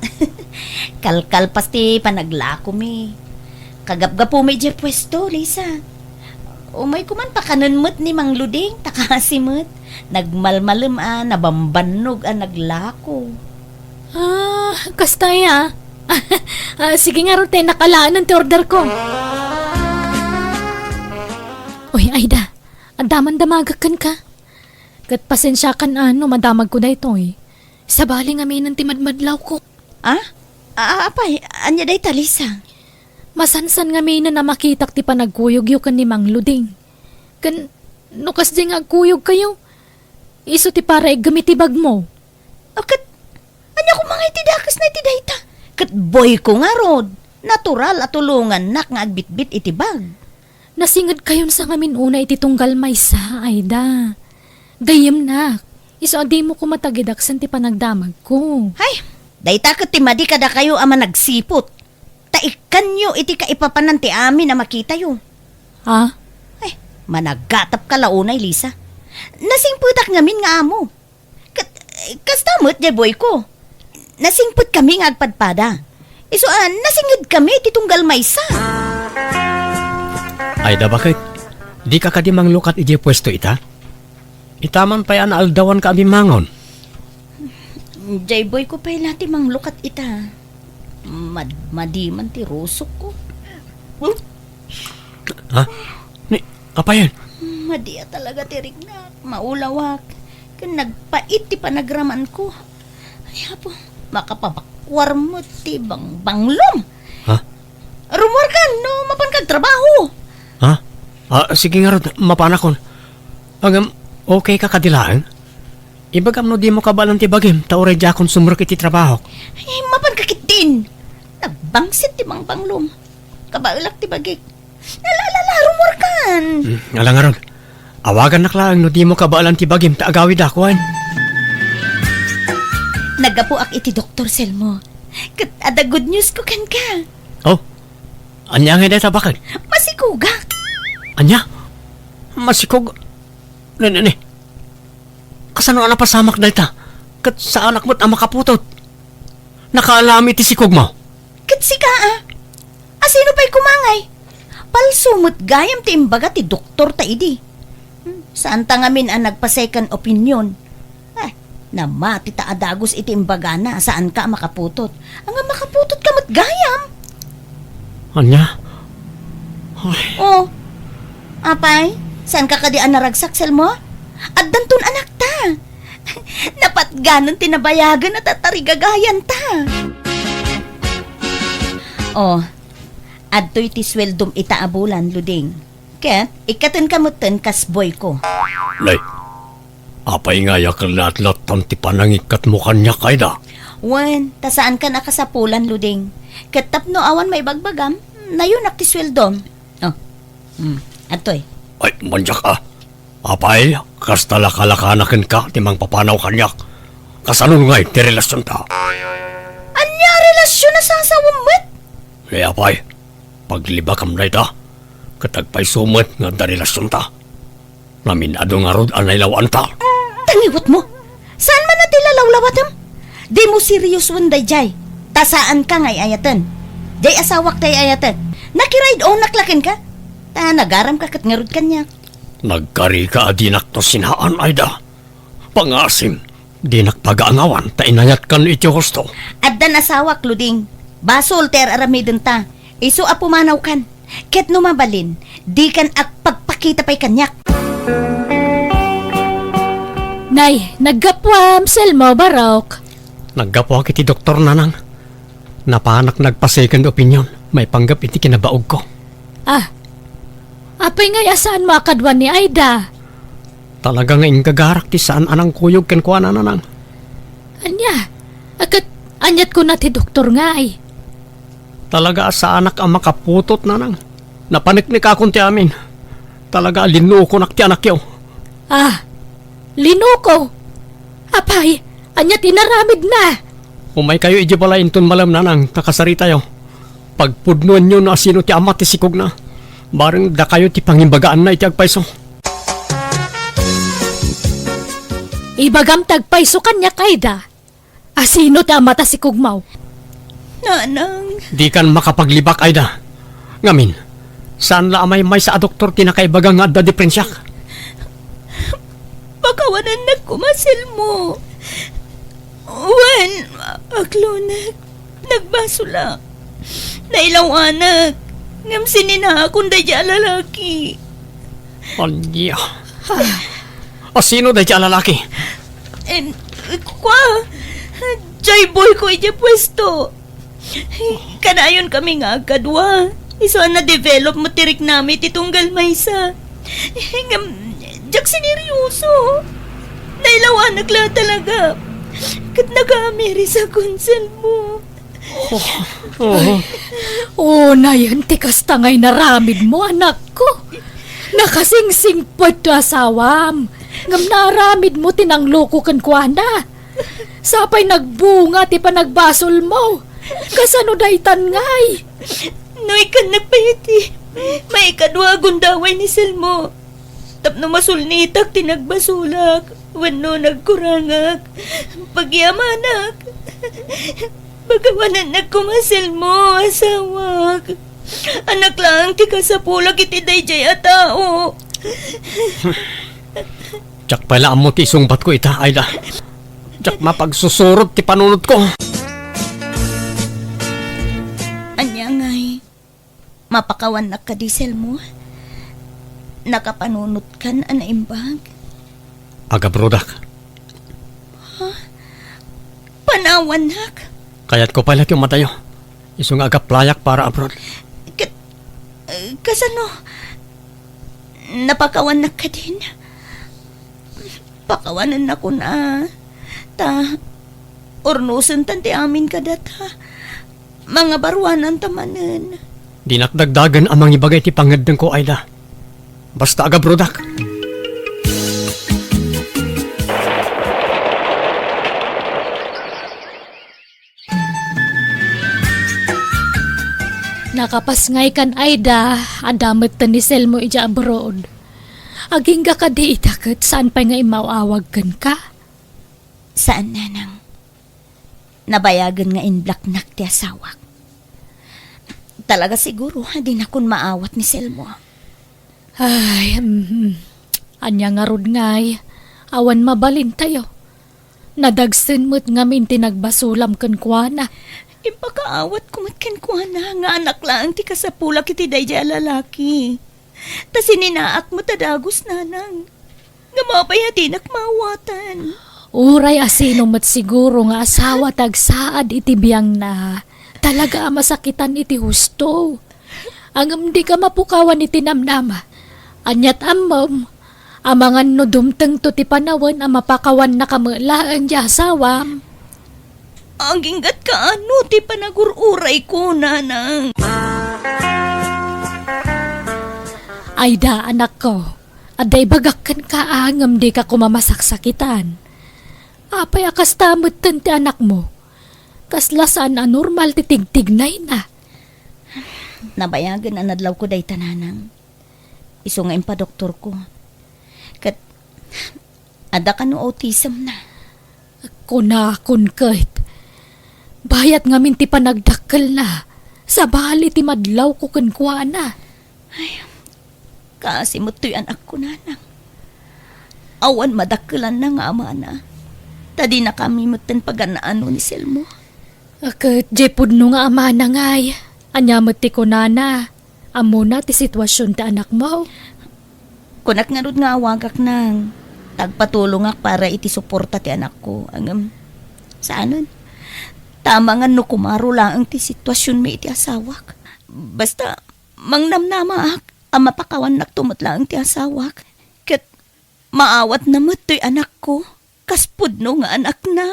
Kalkalpas ti panaglako mi. Kagapgapo mi idiay puesto, Lisa. Umay ko man pakanen met ni Mang Luding, ta kasi met. Nagmalmalem a, nabambannog a naglako. Ah, kasta aya. Ah, sige ngarud, ta nakalaenan ti order ko. Uy, Aida, adda man damagek kenka. Ket pasensiakan a no madamagko daytoy. Sabali ngaminen ti madmadlawko. Ah? Ah, apay, ania dayta, Lisa? Masansan ngaminen a makitak ti panagkuyogyo ken ni Mang Luding. Ken no kasdi nga agkuyogkayo, isu ti para iggem iti bagmo. O ket, ania koma nga iti dakesna iti dayta? Ket boyko ngarud, natural a tulongannak nga agbitbit iti bag. Nasingedkayon sa ngamin una iti tunggal maysa, Aida. Gayyemnak, isu a dimo koma tagidaksen ti panagdamagko. Hay, dayta ket ti madi kadakayo a managsiput. Ta ikkanyo iti kaipapanan ti amin a makitayo. Ha? Ay, managatapka la unay, Lisa. Nasingpetak ngamin nga amo. Kat-, kasta met, diay boyko. Nasingpetkami nga agpadpada. Isu a, nasingedkami iti tunggal maysa. Aida, baket? Dika kadi manglukat idiay puesto ita? Ita man pay a naaldawanka a bimmangon. Diay boyko pay la ti manglukat ita. Mad-, madi man ti rusokko. Ha? Ni, apayen? Madi a talaga ti riknak, maulawak, ken nagpait ti panagramanko. Ay, Apo, makapabakuar met ti bangbanglom. Ha? Rumuarkan no mapanka agtrabaho. Ha? Ah, sige ngarud, mapanakon. Ngem, okay ka kadi laeng? Ibagam no dimo kabaelan ti bagim, ta uray diakon sumrek iti trabahok. Ay, mapanka ketdin. Nagbangsit ti bangbanglom. Kabaelak ti bagik. Ala, ala, ala, rumuarkan. Hmm, ala ngarud. Awagannak laeng no dimo kabaelan ti bagim ta agawidak, wen. Naggapuak iti doktor, Selmo. Ket adda good news ko kenka. Oh? Ania ngay dayta, baket? Masikogak. Ania? Masikog? Ne, ne, ne. Kasano a napasamak dayta? Ket saanak met a makaputot. Nakaalami ti sikogmo. Ket sika, a? Asino pay koma ngay? Palso met gayam ti imbaga ti doktor ta idi. Hmm, saanta ngamin a nagpa-second opinion. Ay, namati ta a dagus iti imbagana a saanka a makaputot. Ania, makaputotka met gayam? Ania? Ay. Oh, apay, saanka kadi a naragsak, Selmo? Addanton anakta. Napatganon ti nabayagen a tatarigagayanta. Oh, adtoy ti sueldom ita a bulan, Luding. Ket ikkatenka metten kas boyko. Nay, apay ngay a ket latlattan ti panangikkatmo kaniak, Aida? Wen, ta saankan a kasapulan, Luding. Ket tapno awan maibagbagam, nayonak ti sueldom. Oh, hmm, adtoy. Ay, manyak a. Apay, kasta lakalakana kenka ti mangpapanaw kaniak. Kasanon ngay ti relasionta? Ania a relasion a sasawem met? Ni apay, paglibakam dayta, ket agpayso met nga adda relasionta. Namin-adu ngarud a nailawanta. Tangiwetmo! Saan man a ti lalawlawatem? Dimo seriosoen daydiay, ta saanka nga ay-ayaten. Diay asawak ti ay-ayatek. Nakiraydonak la kenka. Ta nagaramka ket ngarud kaniak. Nagkarika a dinakto sinaan, Aida. Pangasim, dinak pagaangawan ta inayatkan iti husto. Addan asawak, Luding. Basol ti ar-aramidenta. Isu a pumanawkan. Ket no mabalin, dikan agpagpakita pay kaniak. Nay, naggapuam, Selmo, Barok. Naggapuak iti doktor, nanang. Napanak nagpa-second opinion maipanggep iti kinabaogko. Ah, apay ngay a saanmo a kadua ni Aida? Talaga nga inggagarak ti saan a nangkuyog kenkuana, nanang. Ania? Ket aniat kuna ti doktor ngay? Talaga a saanak a makaputot, nanang. Napaneknekakon ti amin. Talaga a linukonak ti anakyo. Ah, linuko? Apay, ania ti inaramidna? Umaykayo idiay balay inton malem, nanang, ta kasaritayo. Pagpudnoenyo no asino ti ama ti sikogna. Bareng dakayo ti pangimbagaanna iti agpayso. Ibagam ti agpayso kaniak, Aida. Asino ti ama ta sikogmo? Nanang. Dikan makapaglibak, Aida. Ngamin, saan la a maymaysa a doktor ti nakaibaga nga adda diperensiak? Pakawanannak koma, Selmo. Wen, aklonek. Nagbasolak. Nailawanak. Ngem sininaakon daydiay a lalaki. Ania? Asino daydiay a lalaki? Em, kua, jay boyko idiay puesto. Kanayon kami nga agkadua. Isu a na-develop met ti riknami ti tunggal maysa. Ngem, diak sineryoso. Nailawanak la talaga. Ket nakaamiris a konselmo. Oh, oh. Unayen ti kasta nga inaramidmo, anakko. Nakasingsingpet ti asawam, ngem naaramidmo ti nangloko kenkuana. Sa pay nagbunga ti panagbasolmo. Kasano daytan ngay? No ikkannak pay iti maikadua a gundaway ni Selmo. Tapno masulnitak ti nagbasolak wenno nagkurangak, pagyamanak. Pakawanannak koma, Selmo, asawak. Anak laeng ti kasapulak iti daydiay a tao. Diak pay la ammo ti isungbatko ita, Aida. Diak mapagsusurot ti panunotko. Ania ngay? Mapakawannak kadi, Selmo? Nakapanunotkan a naimbag? Agabrodak. Ha? Panawannak? Kayatko pay la ti umadayo. Isu nga agaplayak para abroad. Ket, eh, kasano? Napakawannak kadin? Pakawanennakon a. Ta, urnosentan ti amin kadata. Mangabaruananta manen. Dinak dagdagen a mangibaga iti pangngeddengko, Aida. Basta agabrodak. Nakapasngaykan, Aida, adda metten ni Selmo idiay abroad. Agingga kadi ita ket saan pay nga immaw-awag kenka? Saan, nanang. Nabayagen nga inblaknak ti asawak. Talaga siguro a dinakon maawat ni Selmo. Ay, mhm. Ania ngarud ngay? Awan mabalintayo. Nadagsen met ngamin ti nagbasolam kenkuana. Impakaawatko met kenkuana nga anak laeng ti kasapulak iti daydiay a lalaki. Ta sininaak met a dagus, nanang. Ngem apay a dinak maawatan? Uray a sino met siguro nga asawa ti agsaad iti biangna, talaga a masakitan iti husto. Ngem dika mapukawan iti namnama. Aniat ammom, amangan no dumtengto ti panawen a mapakawannaka met laeng ti asawam. Aginggatka ano ti panagur-urayko, nanang. Ayda, anakko, adda ibagak kenka a ngem dika koma masaksakitan. Apay a kasta metten ti anakmo? Kasla saan a normal ti tigtignayna. Nabayagen a nadlawko dayta, nanang. Isu nga impadoktorko. Ket adda kano autism na. Kunakon ket, bayat ngamin ti panagdakkelna, sabali ti madlawko kenkuana. Ay, kaasi met toy anakko, nanang. Awan madakkelanna nga amana. Ta dinakami metten pagan-ano ni Selmo. Ket diay pudno nga amana ngay, ania met ti kunana? Ammona ti situasion ti anakmo? Kunak ngarud nga awagak, nang, ta agpatulongak para iti suporta ti anakko. Ngem, saanen. Ta amangan no kumaro laeng ti situasionmi iti asawak. Basta, mangnamnamaak a mapakawannakto met laeng ti asawak. Ket maawatna met toy anakko, kas pudno nga anakna.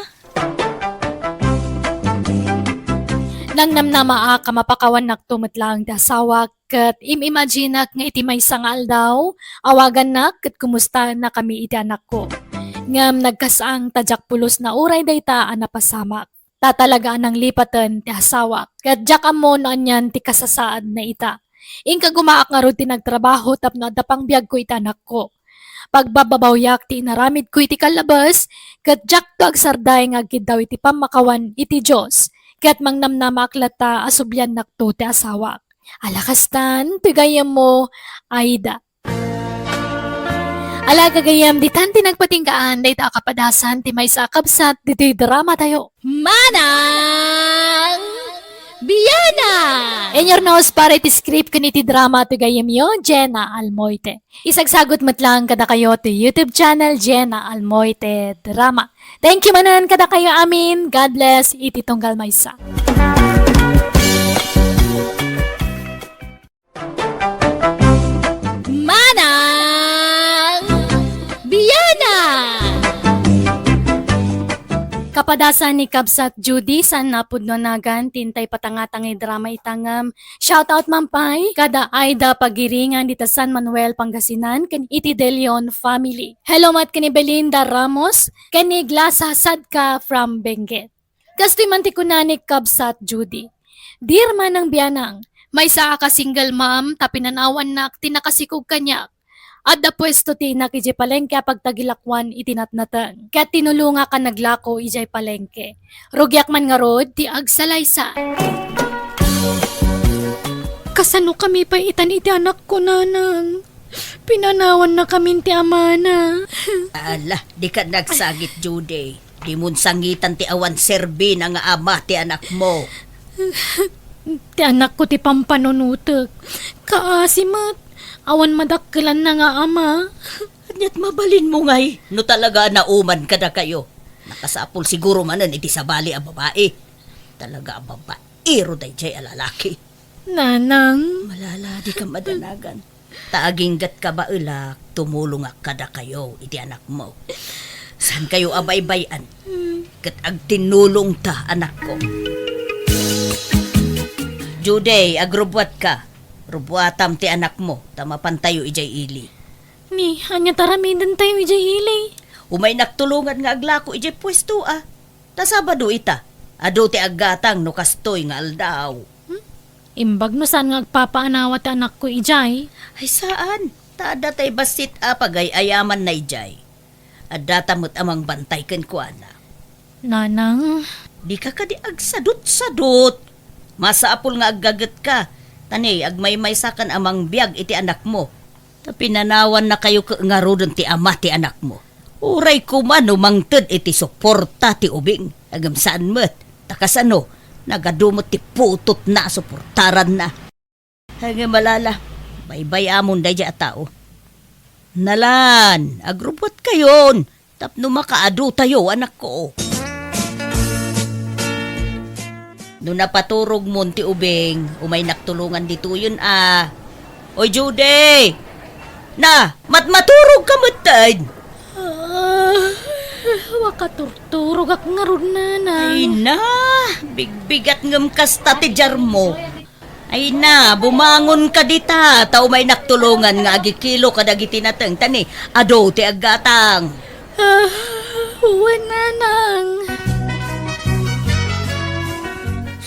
Nangnamnamaak a mapakawannakto met laeng ti asawak, ket im-imaginak nga iti maysa nga aldaw, awagannak ket kumustannakami iti anakko. Ngem nagkasang ta diak pulos na uray dayta a napasamak. Ta talaga a nanglipaten ti asawak, ket diak ammo no anian ti kasasaadna ita. Inka gumaak ngarud ti nagtrabaho tapno adda pangbiagko iti anakko. Pagbababawyak ti inaramidko iti kallabes, ket diakto agsarday nga agkiddaw iti pammakawan iti Dios, ket mangnamnamaak latta a subliannakto ti asawak. Ala kastan, ti gayyemmo, Aida. Ala, gagayyem, ditan ti nagpatinggaan dayta a kapadasan ti maysa a kabsat ditoy drama tayo. Manang Biana! In your nose, para iti script ken iti drama ti gayyemyo, Jenna Almoite. Isagsagut met lang kadakayo ti YouTube channel, Jenna Almoite Drama. Thank you manen kadakayo amin. God bless iti tunggal maysa. Manang Biana! Kapadasan ni Kabsat Judy, saan napudno nagan, ti intay patangatang nga drama ita ngem. Shoutout man pay kada Aida Pagiringan dita San Manuel, Pangasinan, ken iti De Leon family. Hello met ken ni Belinda Ramos, ken ni Glasa Sadka from Benguet. Kastoy man ti kuna ni Kabsat Judy, "Dear Manang Bianang, maysa a ka single mom ta pinanawannak ti nakasikog kaniak. Adda puesto ti inak idiay palengke a pagtagilakoan iti natnateng. Ket tinulongak a naglako idiay palengke. Rugiak man ngarud ti agsalaysa." Kasanokami pay itan iti anakko, nanang? Pinanawannakamin ti amana. Ala, dika nagsangit, Judy. Dimon sangitan ti awan serbina nga ama ti anakmo. Ti anakko ti pampanunotek. Kaasi met, awan madakkelanna nga ama. Aniat mabalinmo ngay, no talaga a nauman kadakayo? Nakasapul siguro manen iti sabali a babai. Talaga a babaero daydiay a lalaki. Nanang. Malala, dika madanagan. Ta aginggatka baelak, tumulongak kadakayo iti anakmo. Saankayo a baybay-an. Ket agtinnulongta, anakko. Judy, agrubbuatka. Rubbuatam ti anakmo, ta mapantayo idiay ili. Ni, ania ti aramidentayo idiay ili? Umaynak tulongan nga aglako idiay puesto a. Ta Sabado ita, adu ti aggatang no kastoy nga aldaw. Hmm? Imbag no saan nga agpapaanawa ti anakko idiay? Ay, saan. Ta adda tay bassit a pagay-ayamanna idiay. Addata met a mangbantay kenkuana. Nanang. Dika kadi agsadutsadut. Masapul nga aggagetka. Ta ni, agmaymaysakan a mangbiag iti anakmo. Ta pinanawannakayo ket ngaruden ti ama ti anakmo. Uray koma no mangted iti suporta ti ubing, ngem saan met. Ta kasano, Nagadu met ti putotna a suportaranna. Ngem ala, baybay-amon daydiay a tao. Nalan, agrubbuatkayon tapno makaadutayo, anakko. No napaturogmon ti ubing, umaynak tulongan ditoyen a. Oy, Judy! Na, matmaturogka metten! Ah, makaturturogak ngarud, Nanang. Ay na, bigbigat ngem kasta ti diarmo. Ay na, bumangonka dita, ta umaynak tulongan nga agikilo kadagiti nateng, ta ni, adu ti aggatang. Ah, wen, Nanang.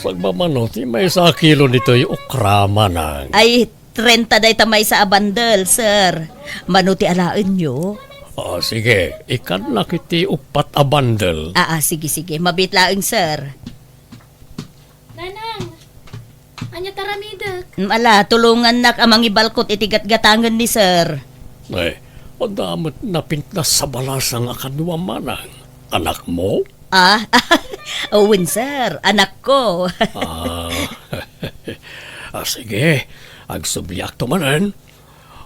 Sagmamano ti maysa a kilo ditoy okra, Manang. Ay, trenta dayta maysa a bandel, sir. Mano ti alaenyo? Ah, sige, ikannak iti uppat a bandel. Ah, ah, sige, sige. Mabiit laeng, sir. Nanang, ania ti aramidek? Mm, ala, tulongannak a mangibalkot iti gatgatangen ni sir. Ay, adda met napintas a balasang a kadua, Manang. Anakmo? Ah, wen, sir. Anakko. Ah, ah, sige. Agsubliakto manen.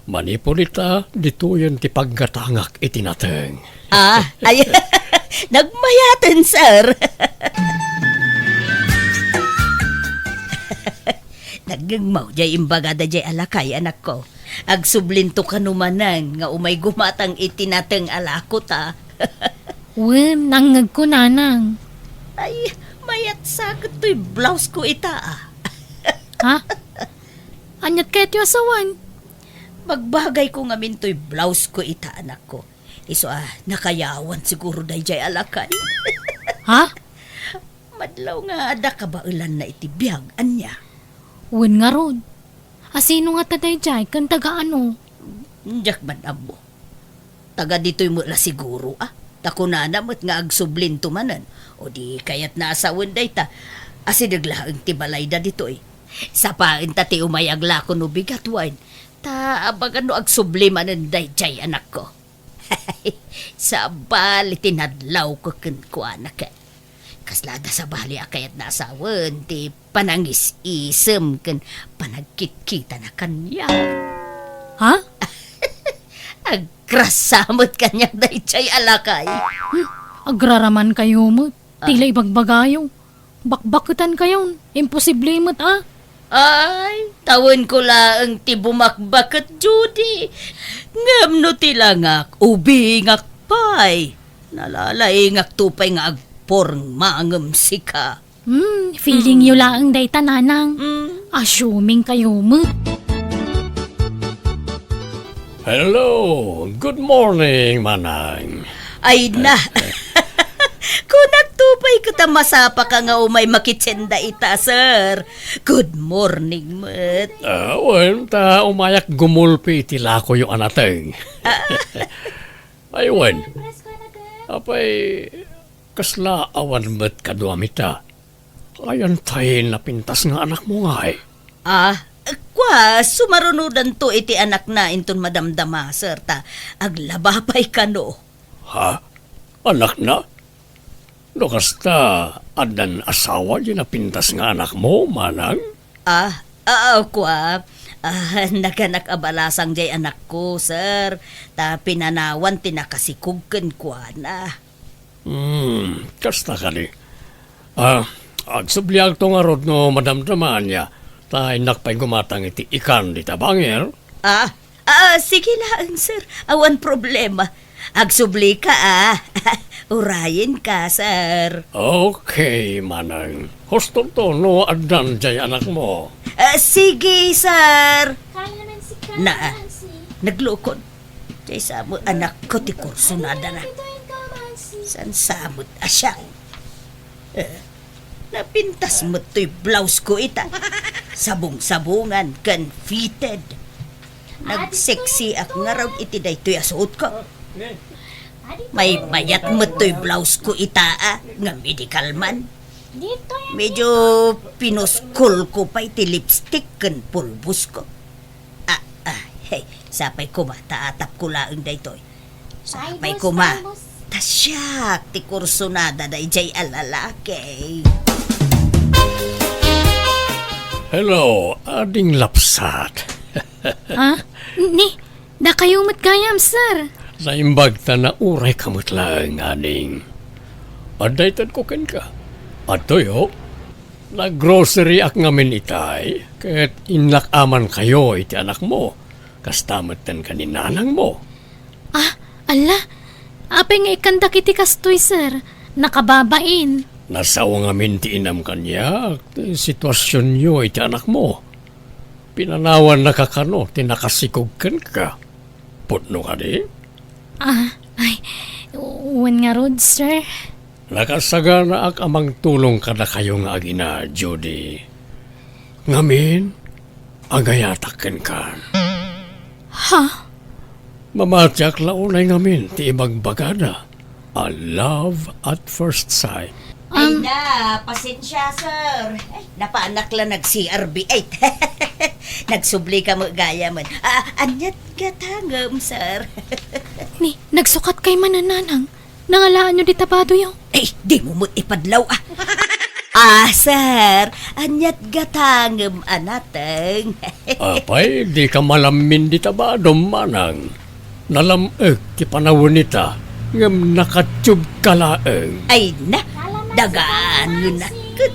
Manipud ita, ditoyen ti paggatangak iti nateng. Ah, ay, nagmayaten, sir. Nagngegmaw jay imbaga daydiay a lakay, anakko. Agsublinto kano manen nga umay gumatang iti nateng a lakot, ah. Wen, nangngegko, Nanang. Ay, mayat sa ket toy blouse ko ita, ah. Ha? Aniat kayatyo a sawen? Bagbagayko ngamin toy blouse ko ita, anakko. Isu a nakayawan siguro daydiay a lakay. Ha? Madlaw nga adda kabaelanna iti biag, ania? Wen ngarud. A sino ngata daydiay ken taga ano? Diak man ammo. Taga ditoy met la siguro, a. Ta kunana met nga agsublinto manen. O di kayatna a sawen dayta. Asideg laeng ti balayda ditoy. Sapaenta ti umay aglako no bigat wen. Ta abagan no agsubli manen daydiay, anakko. Sabali ti nadlawko kenkuana ket. Kasla adda sabali a kayatna a sawen ti panangis-isem ken panagkitkitana kaniak. Ha? Agrasa met kaniak daydiay a lakay. Hmm, agraramankayo met. Ah. Ti la ibagbagayo. Bakbaketankayon. Imposible met, a. Ay, tawenko laeng ti bumakbaket, Judy. Ngem no ti langak, ubingak pay. Nalalaingakto pay nga agpormangem sika. Hmm, feeling yo laeng dayta, Nanang. Mm. Assuming kayo met. Hello, good morning, Manang. Ay na. Kunakto pay ket a masapa ka nga umay makitsenda ita, sir. Good morning met. Ah, wen, ta umayak gumulpi iti lakoyo a nateng. Ah. Ay, wen. Apay, kasla awan met kaduam ita? Ayan tay napintas nga anakmo ngay? Ah, kua, sumarunodanto iti anakna inton madamdama, sir, ta aglaba pay kano. Ha? Anakna? No kasta, addan asawa di napintas nga anakmo, manang? Ah, ah, kua, ah, naganak a balasang jay anakko, sir, ta pinanawan ti nakasikog kenkuana. Hmm, kasta kadi. Ah, agsubliakto ngarud no madamdama ania, ta innak pay gumatang iti ikan dita bangir. Ah, ah, sige laeng, sir. Awan problema. Agsublika, ah. Urayenka, sir. Okay, manang. Hustonto no addan jay anakmo. Ah, sige, sir. Kaya naman si Kaya Na, ah, Nancy. Naglukon. Jay sa mo anakko ti kursunadana. San sa met a siak? Eh, napintas met toy blouse ko ita. Sabong-sabongan ken fitted. Nagseksiak ngarud iti daytoy a suotko. Maymayat met toy blouse ko ita, a, nga medical man. Medyo pinuskol ko pay ti lipstick ken pulbos ko. Ah, ah, hey, sapay koma, ta atapko laeng daytoy. Sapay koma, ta siak ti kursunada dayjay a lalaki. Hello, ading lapsat. Ah, ni, dakayo met gayam, sir. Naimbag ta naurayka met laeng, ading. Adda itedko kenka. Adtoyo, naggroceryak ngamin itay, ket innak-amankayo iti anakmo. Kasta metten ken ni nanangmo. Ah, ala, apay nga ikkandak iti kastoy, sir? Nakababain. Nasao ngamin ti inam kaniak, ti situasionyo iti anakmo. Pinanawannaka kano ti nakasikog kenka. Pudno kadi? Ah, ay, wen ngarud, sir. Nakasaganaak a mangtulong kadakayo nga agina, Judy. Ngamin, agayatak kenkan. Ha? Mamatiak la unay ngamin ti ibagbagada a love at first sight. Ay Um, na, pasensya, sir. Ay, napanak la nag-C R B eight. Nagsublika met gayamen. Ah, aniat gatangem, sir? Ni, nagsukat kay manananang. Nangalaanyo di tabadoyo? Eh, dimo met ipadlaw, ah. Ah, sir, aniat gatangem a nateng? Apay, dika malammin di tabadom, manang. Nalam-ek ti panawen ita, ngem nakatiubka laeng. Ay na, dagaan nga nakket.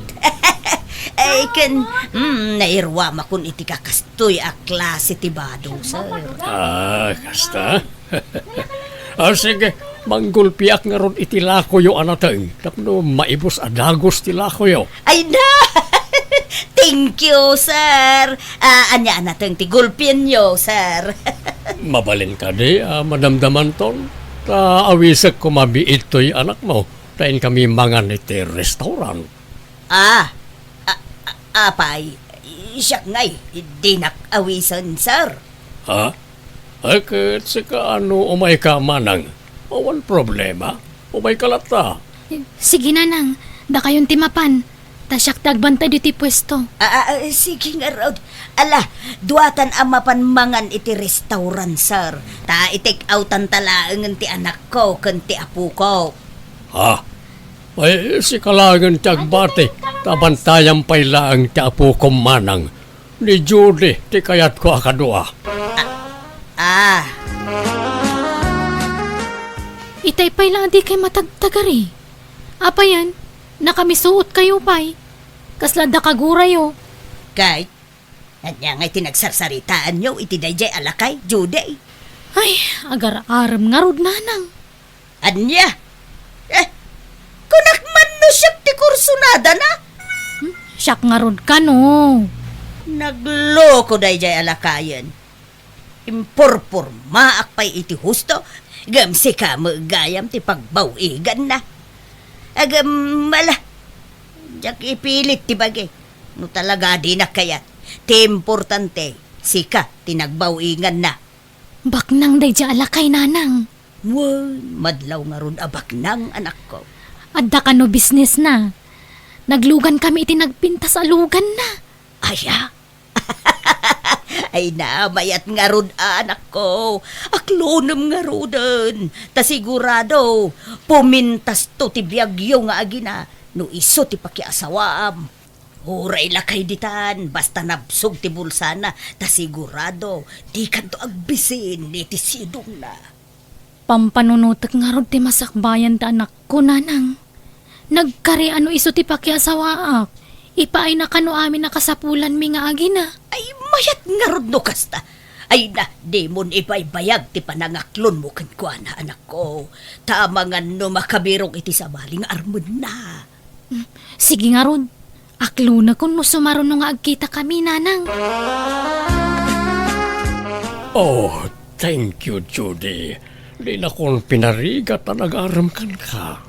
Ay, ken, mm, nairuamakon iti kakastoy a klase ti bado, sir. Ah, kasta? Ah, sige, manggulpiak ngarud iti lakoyo a nateng tapno maibus a dagus ti lakoyo. Ay na! Thank you, sir. Ah, ania a nateng ti gulpienyo, sir? Mabalin kadi a madamdamanton? Ta awisek koma biit toy anakmo, ta inkami mangan iti restaurant. Ah, a-, a-, apay, siak ngay, dinak awisen, sir. Ha? Ay, ket sika no umayka manang, awan problema. Umayka latta. Sige, nanang, dakayon ti mapan. Ta siak ti agbantay ditoy puesto. Ah, ah, ah, sige ngarud. Ala, duatan a mapan mangan iti restaurant, sir. Ta i-take outan ta laengen ti anakko ken ti apoko. Ha? Ay, sika laengen ti agbati, ta bantayam pay laeng ti apokom manang. Ni Judy ti kayatko a kadua. Ah. Itay pay la a dikay matagtagari. Apayen, nakamisuotkayo pay. Kasla adda kagurayo. Kay, ania ngay ti nagsarsaritaanyo iti daydiay a lakay, Judy? Ay, agar-arem ngarud, nanang. Ania? Eh, kunak man no siak ti kursunadana? Hmm? Siak ngarud kano. Nagloko daydiay a lakayen. Impurpurmaak pay iti husto, ngem sika met gayam ti pagbaw-iganna. Agem, ala, diak ipilit ti bagi. No talaga dinak kayat, ti importante, sika ti nagbaw-iganna. Baknang daydiay a lakay, nanang. Wen, madlaw ngarud a baknang, anakko. Adda kano bisnesna. Naglugan kami iti nagpintas a luganna. Aya? Ay na, mayat ngarud, anakko. Aklonem ngaruden. Ta sigurado, pumintasto ti biagyo nga agina no isu ti pakiasawaam. Uray lakay ditan, basta nabsog ti bulsana, ta sigurado, dikanto agbisin iti sidongna. Pampanunotek ngarud ti masakbayan ti anakko, nanang. Nagkari a no isu ti pakiasawaak. Ipaayna kano amin a kasapulanmi nga agina. Ay, mayat ngarud no kasta. Ay na, dimon ibaybayag ti panangaklonmo kenkuana, anakko. Ta amangan no makabirok iti sabali nga armenna. Hmm, sige ngarud. Aklonekon no sumaruno nga agkitakami, nanang. Oh, thank you, Judy. Dinakon pinarigat a nagarem kenka.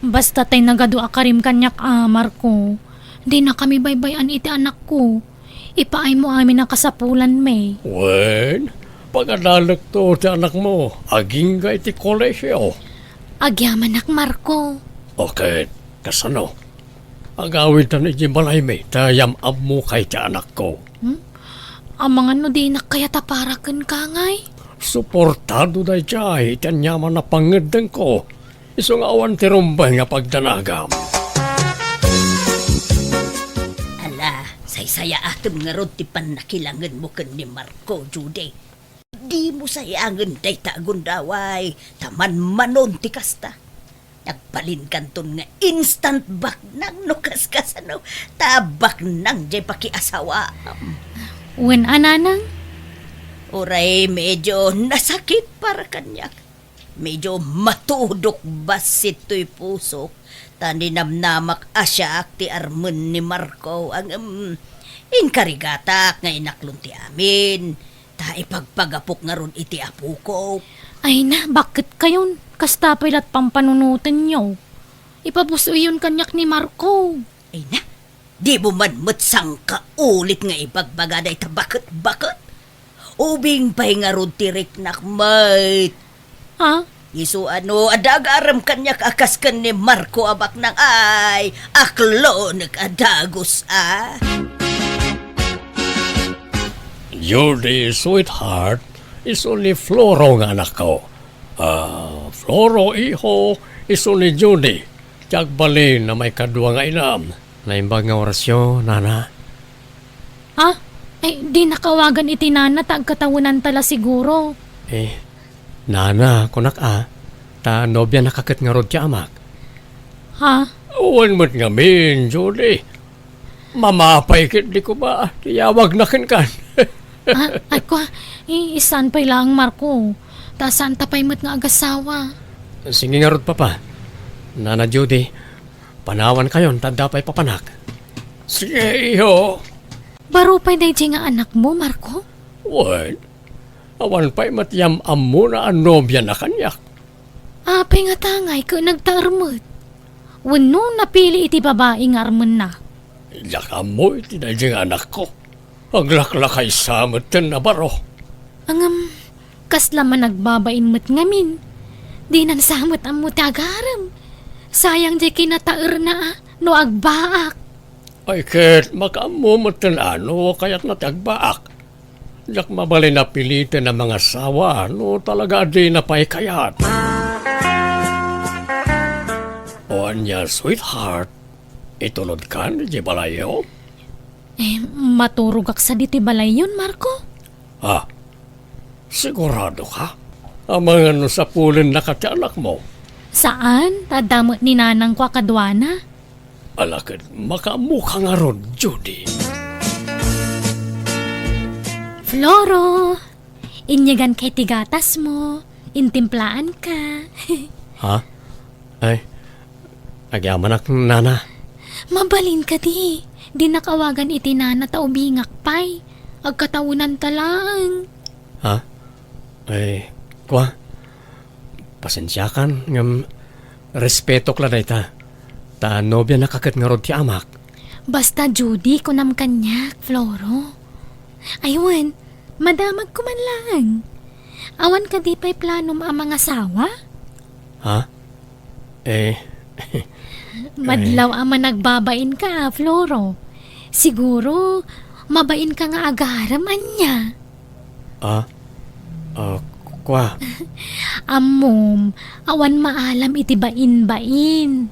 Basta tay nagadu a karim kaniak, a, Marco. Dinakami baybay-an iti anakko. Ipaaymo amin a kasapulanmi. Wen, pagadalekto ti anakmo, agingga iti kolehio. Agyamanak, Marco. O ket, kasano? Agawidtan iti balaymi, ta yam-ammo kay ti anakko. Hmm? Amangan no dinak kayat a para kenka ngay? Suportado daydiay iti aniaman a pangngeddengko. Isu nga awan ti rumbeng nga pagdanagam. Ala, say Sayaatem ngarud ti pannakilangenmo ken ni Marco, Judy. Dimo sayaangen dayta a gundaway, ta manmanon ti kasta. Agbalinkanton nga instant baknang no kaskasano, ta baknang jay pakiasawaam. Wen a, nanang? Uray medyo nasakit para kaniak. Medyo matudok bassit toy pusok, ta ninamnamak a siak ti armen ni Marco, ngem inkarigatak nga inaklon ti amin, ta ipagpagapok ngarud iti apoko. Ay na, bakit kayon? Kasta pay lat pampanunotenyo. Ipabus-oyon kaniak ni Marco. Ay na, dimo man met sangkaulit nga ibagbaga dayta baket-baket? Ubing pay ngarud ti riknak met. Ha? Isu a no adda agarem kaniak a kas ken ni Marco a baknang, ay, aklonek a dagus a. Judy, sweetheart, isu ni Floro nga anakko. Ah, Floro, iho, isu ni Judy. Ti agbalin a maikadua nga inam. Naimbag nga orasyo, nana. Ah, ay, dinak awagan iti nana ta agkatawenanta la siguro. Eh, nana, kunak a, ta nobianaka ket ngarud ti amak. Ha? Wen met ngamin, Judy. Mamapay ket di ko ba ti awagna kenkan. Ah, ay, kua, i-, saan pay laeng, Marco? Ta saanta pay met nga agasawa. Sige ngarud, Papa. Nana Judy, panawankayon ta adda pay papanak. Sige, iho. Baro pay daydiay nga anakmo, Marco? Wen, awan pay met yam-ammona a nobiana kaniak. Apay nga tangay ket nagtaer met? Wenno napili iti babai nga armenna? Diak ammo iti daydiay nga anakko. Aglaklakaysa metten a baro. Ngem, kasla managbabain met ngamin. Dinan sa met ammo ti agarem. Sayang diay kinataerna a no agbaak. Ay ket, makaammo metten a no kayatna ti agbaak. Diak mabalin a piliten a mangasawa no talaga a dina pay kayat. O ania, sweetheart, itulodkan idiay balayyo? Eh, maturogak sadi ti balayyon, Marco. Ah, sigurado ka? Amangan no sapulennaka ti anakmo? Saan, ta adda met ni nanangko a kaduana. Ala ket makaammoka ngarud, Judy. Floro, inyaganka iti gatasmo, intimplaanka. Ha? Ay, agyamanak, nana. Mabalin kadi, dinak awagan iti nana ta ubingak pay. Agkatawenanta laeng. Ha? Ay, kua, pasensiakan, ngem respetok la dayta. Ta nobianaka ket ngarud ti amak. Basta Judy, kunam kaniak, Floro. Ay wen, madamagko man laeng. Awan kadi pay planom a mangasawa? Ha? Eh, madlaw a managbabainka, a, Floro. Siguro, mabainka nga agarem, ania? Ah? Ah, kua? Ammom, awan maalam iti bain-bain.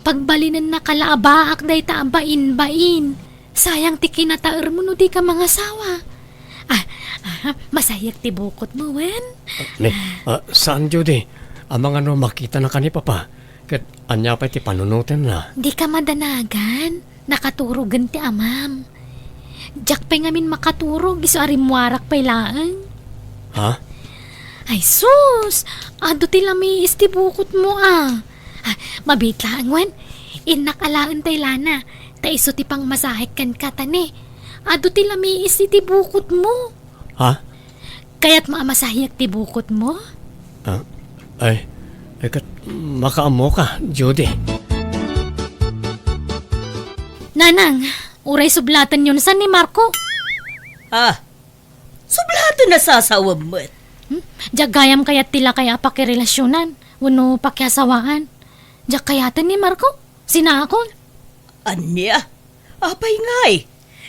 Pagbalinennaka la a baak dayta a bain-bain. Sayang ti kinataermo no dika mangasawa. Ah, ah, masayak ti bukotmo, wen? Ah, ni, ah, saan, Judy? Amangan no makitanaka ni Papa, ket ania pay ti panunotenna? Dika madanagan. Nakaturogen ti amam. Diak pay ngamin makaturog, isu a rimmuarak pay laeng. Ha? Ay sus! Adu ti lamiis ti bukotmo, a. Ah, mabiit laeng wen. Innak alaen tay lana, ta isu ti pangmasahek kenka, ta ne, adu ti lamiis iti bukotmo. Ha? Kayatmo a masahiek ti bukotmo? Ah, ay, ay, ket makaammoka, Judy. Nanang, uray sublatenyon san ni Marco. Ah, sublaten a sasawem met. Hmm? Diak gayam kayat ti lakay a pakirelasionan wenno pakiasawaan. Diak kayaten ni Marco. Sinaakon. Ania? Apay ngay?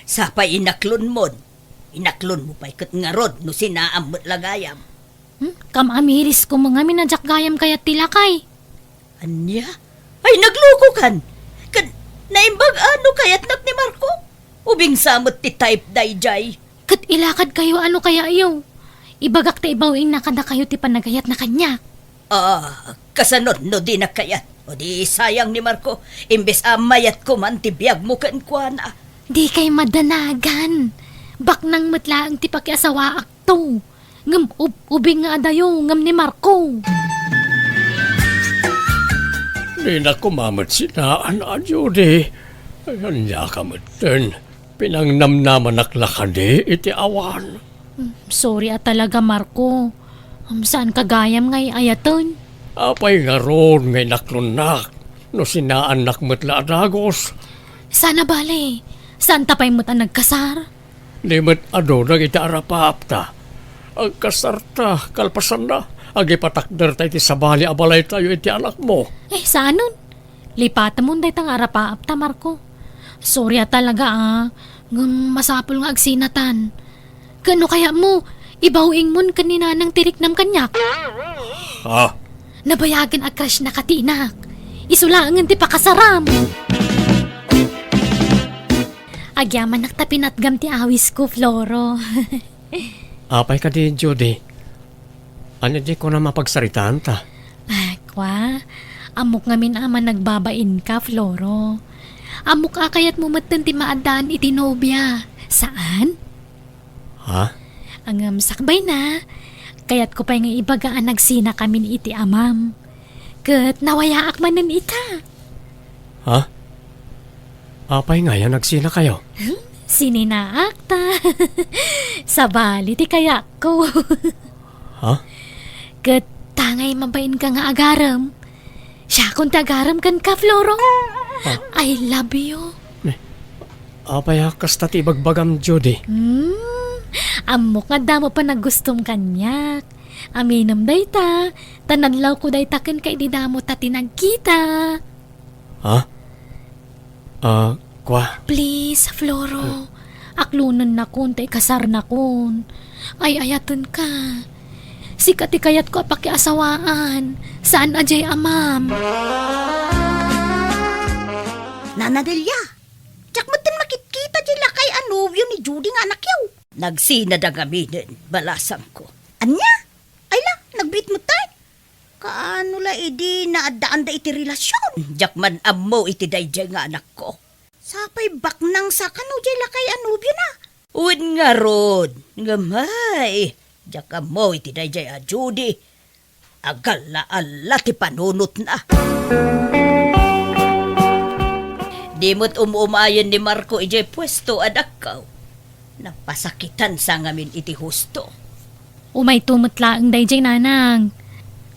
Sapay inaklonmon. Inaklonmo pay ket ngarud no sinaam met la gayam. Hmm? Kam-amirisko met ngamin a diak gayam kayat ti lakay. Ania? Ay, naglukokan. Ket naimbag a no kayatnak ni Marco? Ubing sa met ti type daydiay. Ket ilakadkayo a no kayatyo. Ibagak ta ibaw-ingna kadakayo ti panagayatna kaniak. Ah, kasano no dina kayat? O di sayang ni Marco, imbes a mayatko man ti biagmo kenkuana. Dikay madanagan. Baknang met laeng ti pakiasawaakto. Ngem ub-, ubing nga adayo, ngem ni Marco. Dinak koma met sinaan a Judy. Ania ka metten? Pinangnamnamanak la kadi iti awan? Mm, sorry a talaga, Marco. Am, saanka gayam nga ay-ayaten? Apay ngarud nga inaklonnak no sinaannak met la a dagus? Saan a bale, saanta pay met a nagkasar? Di met adu dagiti arapaapta. Agkasarta, kalpasanna, agipatakderta iti sabali a balaytayo iti anakmo. Eh, saanen? Lipatemon dayta nga arapaapta, Marco. Sorry a talaga, ah. Ngem masapul nga agsinatan. Ken no kayatmo, ibaw-ingmon ken ni Nanang ti riknam kaniak. Ah. Nabayagen a crush na katinak. Isu laengen ti pakasaram. Agyamanak ta pinatgam ti awisko, Floro. Apay kadi, Judy? Ania diay kunam a pagsaritaanta? Ah, kua, ammok ngamin a managbabainka, Floro. Ammok a kayatmo metten ti maaddaan iti nobia. Saan? Ha? Ngem sakbayna, kayatko pay nga ibaga a nagsinakamin iti amam. Ket nawayaak manen ita. Ha? Apay ngay a nagsinakayo? Hmm? Sininaakta. Sabali ti kayatko. Ha? Ket tangay mabainka nga agarem. Siakon ti agarem kenka, Floro. Ha? I love you. Ne, apay a kasta ti ibagbagam, Judy? Hmm, ammok nga adda mo panagustom kaniak. Aminem dayta, ta nadlawko dayta kenka idi damo ta ti nagkita. Ha? Ah, kua? Please, Floro. Aklonennakon ta ikasarnakon. Ay-ayatenka. Sika ti kayatko a pakiasawaan. Saan a diay amam. Nana Delia, diak metten makitkita diay lakay a nobio ni Judy nga anakyo. Nagsinada ngaminen, balasangko. Ania? Ay la, nagbiit metten. Kaano la idi naaddaanda iti relasion? Diak man ammo iti daydiay nga anakko. Sapay baknang sa kano diay lakay a nobiona? Wen ngarud, ngem ay, diak ammo iti daydiay a Judy. Agalla-alla ti panunotna. Di met um-umayen ni Marco idiay puesto a dakko. Napasakitan sa ngamin iti husto. Umayto met laeng daydiay, nanang.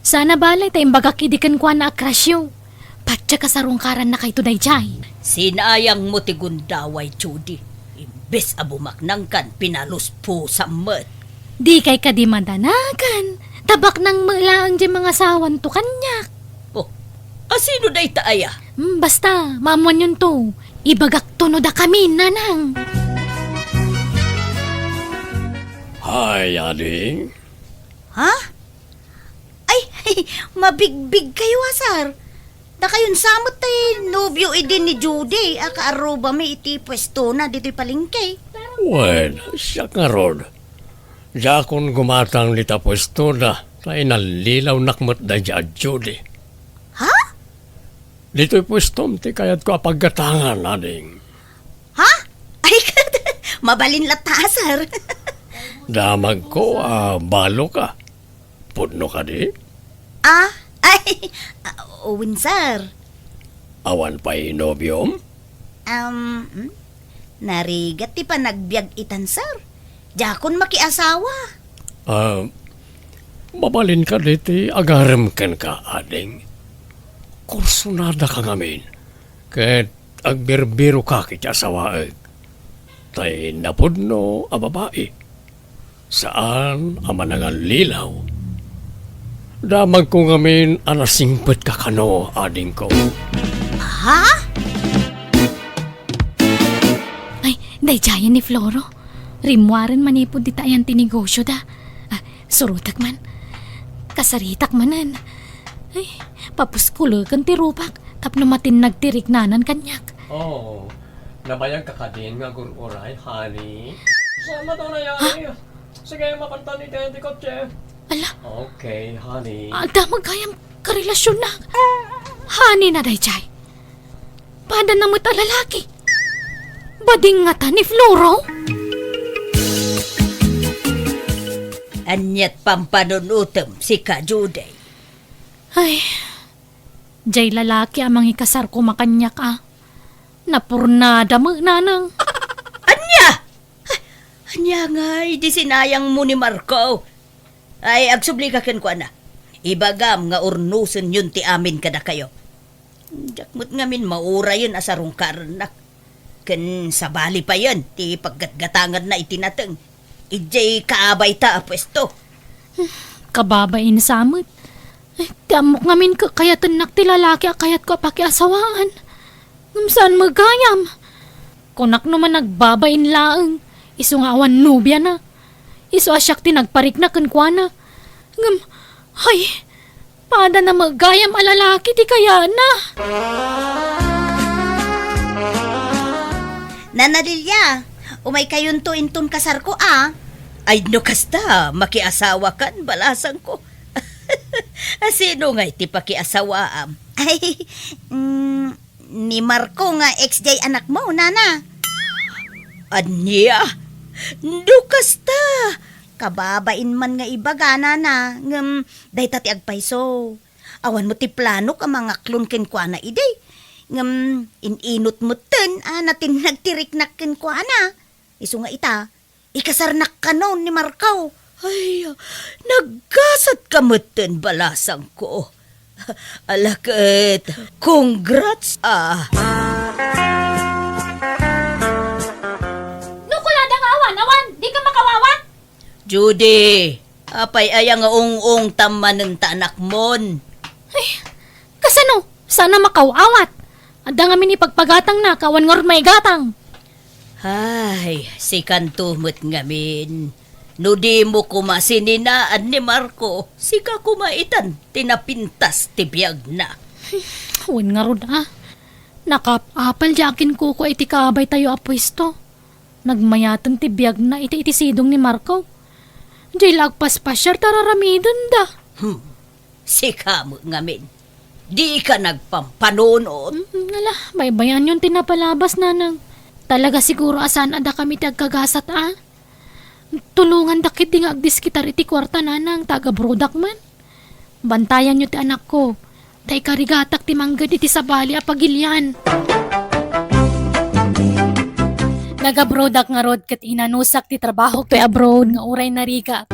Saan a bale ta imbagak idi kenkuana a crushyo. Patiek a sarungkarannakayto daydiay. Sinayangmo ti gundaway, Judy. Imbes a bumaknangkan, pinaluspusam met. Dikay kadi madanagan. Ta baknang met laeng diay mangasawanto kaniak. Oh, a sino dayta aya? Hmm, basta, maammoanyonto. Ibagakto no dakami, nanang. Hay, ading. Ha? Ay, mabigbigkayo a, sir. Dakayon sa met ti nobio idi ni Judy a kaarrubami iti puestona ditoy palengke. Wen, siak ngarud. Diakon gumatang dita puestona, ta inallilawnak met daydiay a Judy. Ha? Ditoy puestom ti kayatko a paggatangan, ading. Ha? Ay, mabalin latta, sir. Damagko a balo ka. Pudno kadi? Ah, ay, ah, wen, sir. Awan pay nobiom? Um, hmm? Narigat ti panagbiag itan, sir. Diakon makiasawa. Ah, mabalin kadi ti agarem kenka, ading. Kursunada ka ngamin, ket agbirbiro ka iti asawaek. Tay napudno a babai. Saan a manangallilaw. Damagko ngamin a nasingpet ka kano, adingko. Ha? Ay, daydiayen ni Floro. Rimmuaren manipud dita ayan ti negosyoda. Ah, surotek man. Kasaritak manen. Ay, papuskuleken ti rupak tapno matinnag ti riknanan kaniak. Oh, Nabayag ka kadin nga agur-uray, honey? Sa matunayan, sige, mapantan iti, iti kotse. Ala, Okay, honey. Adda met gayam karelasionna. Honey na daydiay. Padana met a lalaki. Bading ngata ni Floro. Aniat pampanunutem, sika, Judy? Ay, jay lalaki a mangikasar koma kaniak a. Napurnada met, nanang. Ania? Ania ngay idi sinayangmo ni Marco? Ay, agsubli ka kenkuana. Ibagam nga urnosenyon ti amin kadakayo. Diak met ngamin maurayen a sarungkarennak. Ken sabali payen ti paggatgatanganna iti nateng. Idiay kaabayta a puesto. Kababain sa met. Eh, ti ammok ngamin ka-, kayatennak ti lalaki a kayatko a pakiasawaan. Ngem saan met gayam? Kunak no man nagbabain laeng, isu nga awan nobiana. Isu a siak ti nagparikna kenkuana. Ngem, hay, padana met gayam a lalaki ti kayatna. Nana Lilia, umaykayonto inton kasarko a. Ay, no kasta, makiasawakan, balasangko. A, sino ngay ti pakiasawaam? Ay, mm, ni Marco nga ex jay anakmo, nana. Ania? No kasta, kababain man nga ibaga, nana, ngem dayta ti agpayso. Awan met ti planok a mangaklon kenkuana idi. Ngem in-inut metten a natinnag ti riknak kenkuana. Isu nga ita, ikasarnak kano ni Marco. Ay, naggasat ka metten, balasangko. Ala ket, congrats, ah. No kunada nga awan, awan, di ka makawawa? Judy, apay aya nga ung-ungtam manen ta anakmon? Ay, kasano? Saan a makaw-awat? Adda ngamin ipagpagatangna, awan ngarud maigatang. Ay, sikanto met ngamin. No dimo koma sininaan ni Marco, sika koma itan ti napintas ti biagna. Wen ngarud, a. Nakaap-apal diay akinkukua iti kaabaytayo a puesto. Nagmayaten ti biagna iti, iti sidong ni Marco. Diay la agpaspasiar ta ar-aramidenda. Hmm. Sika met ngamin. Dika nagpampanunot. Mm, ala, baybayanyon ti napalabas, nanang. Talaga siguro a saan a dakami ti agkagasat, a? Tulonganda ketdi nga agdiskitar iti kuarta, nanang, ta agabrodak man. Bantayanyo ti anakko, ta ikarigatak ti mangged iti sabali a pagilian. Nagabrodak ngarud ket inanusak ti trabahok toy abroad nga uray narigat,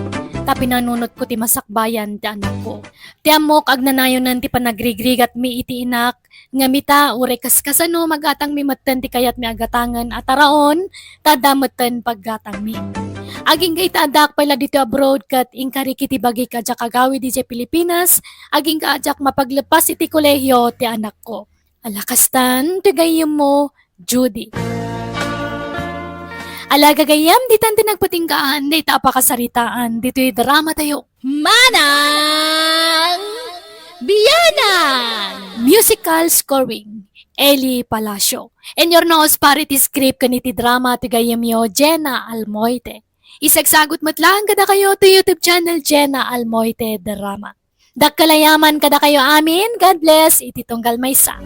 ta pinanunotko ti masakbayan ti anakko. Ti ammok, agnanayonan ti panagrigrigatmi iti inak, ngem ita, uray kaskasano, magatangmi metten ti kayatmi a gatangen a taraon, ta adda metten paggatangmi. Agingga ita, addaak pay la ditoy abroad ket inkarik iti bagik a diak agawid idiay Pilipinas, agingga a diak mapaglepas iti kolehio ti anakko. Ala kastan, ti gayyemmo, Judy. Ala gagayyem, ditan ti nagpatinggaan dayta a pakasaritaan ditoy dramatayo. Manang Bianang! Musical scoring, Eli Palacio. Inurnos para iti script ken iti drama ti gayyemyo, Jenna Almoite. Isagsagut met laeng kadakayo ti YouTube channel, Jenna Almoite Drama. Dakkel a yaman kadakayo amin. God bless iti tunggal maysa.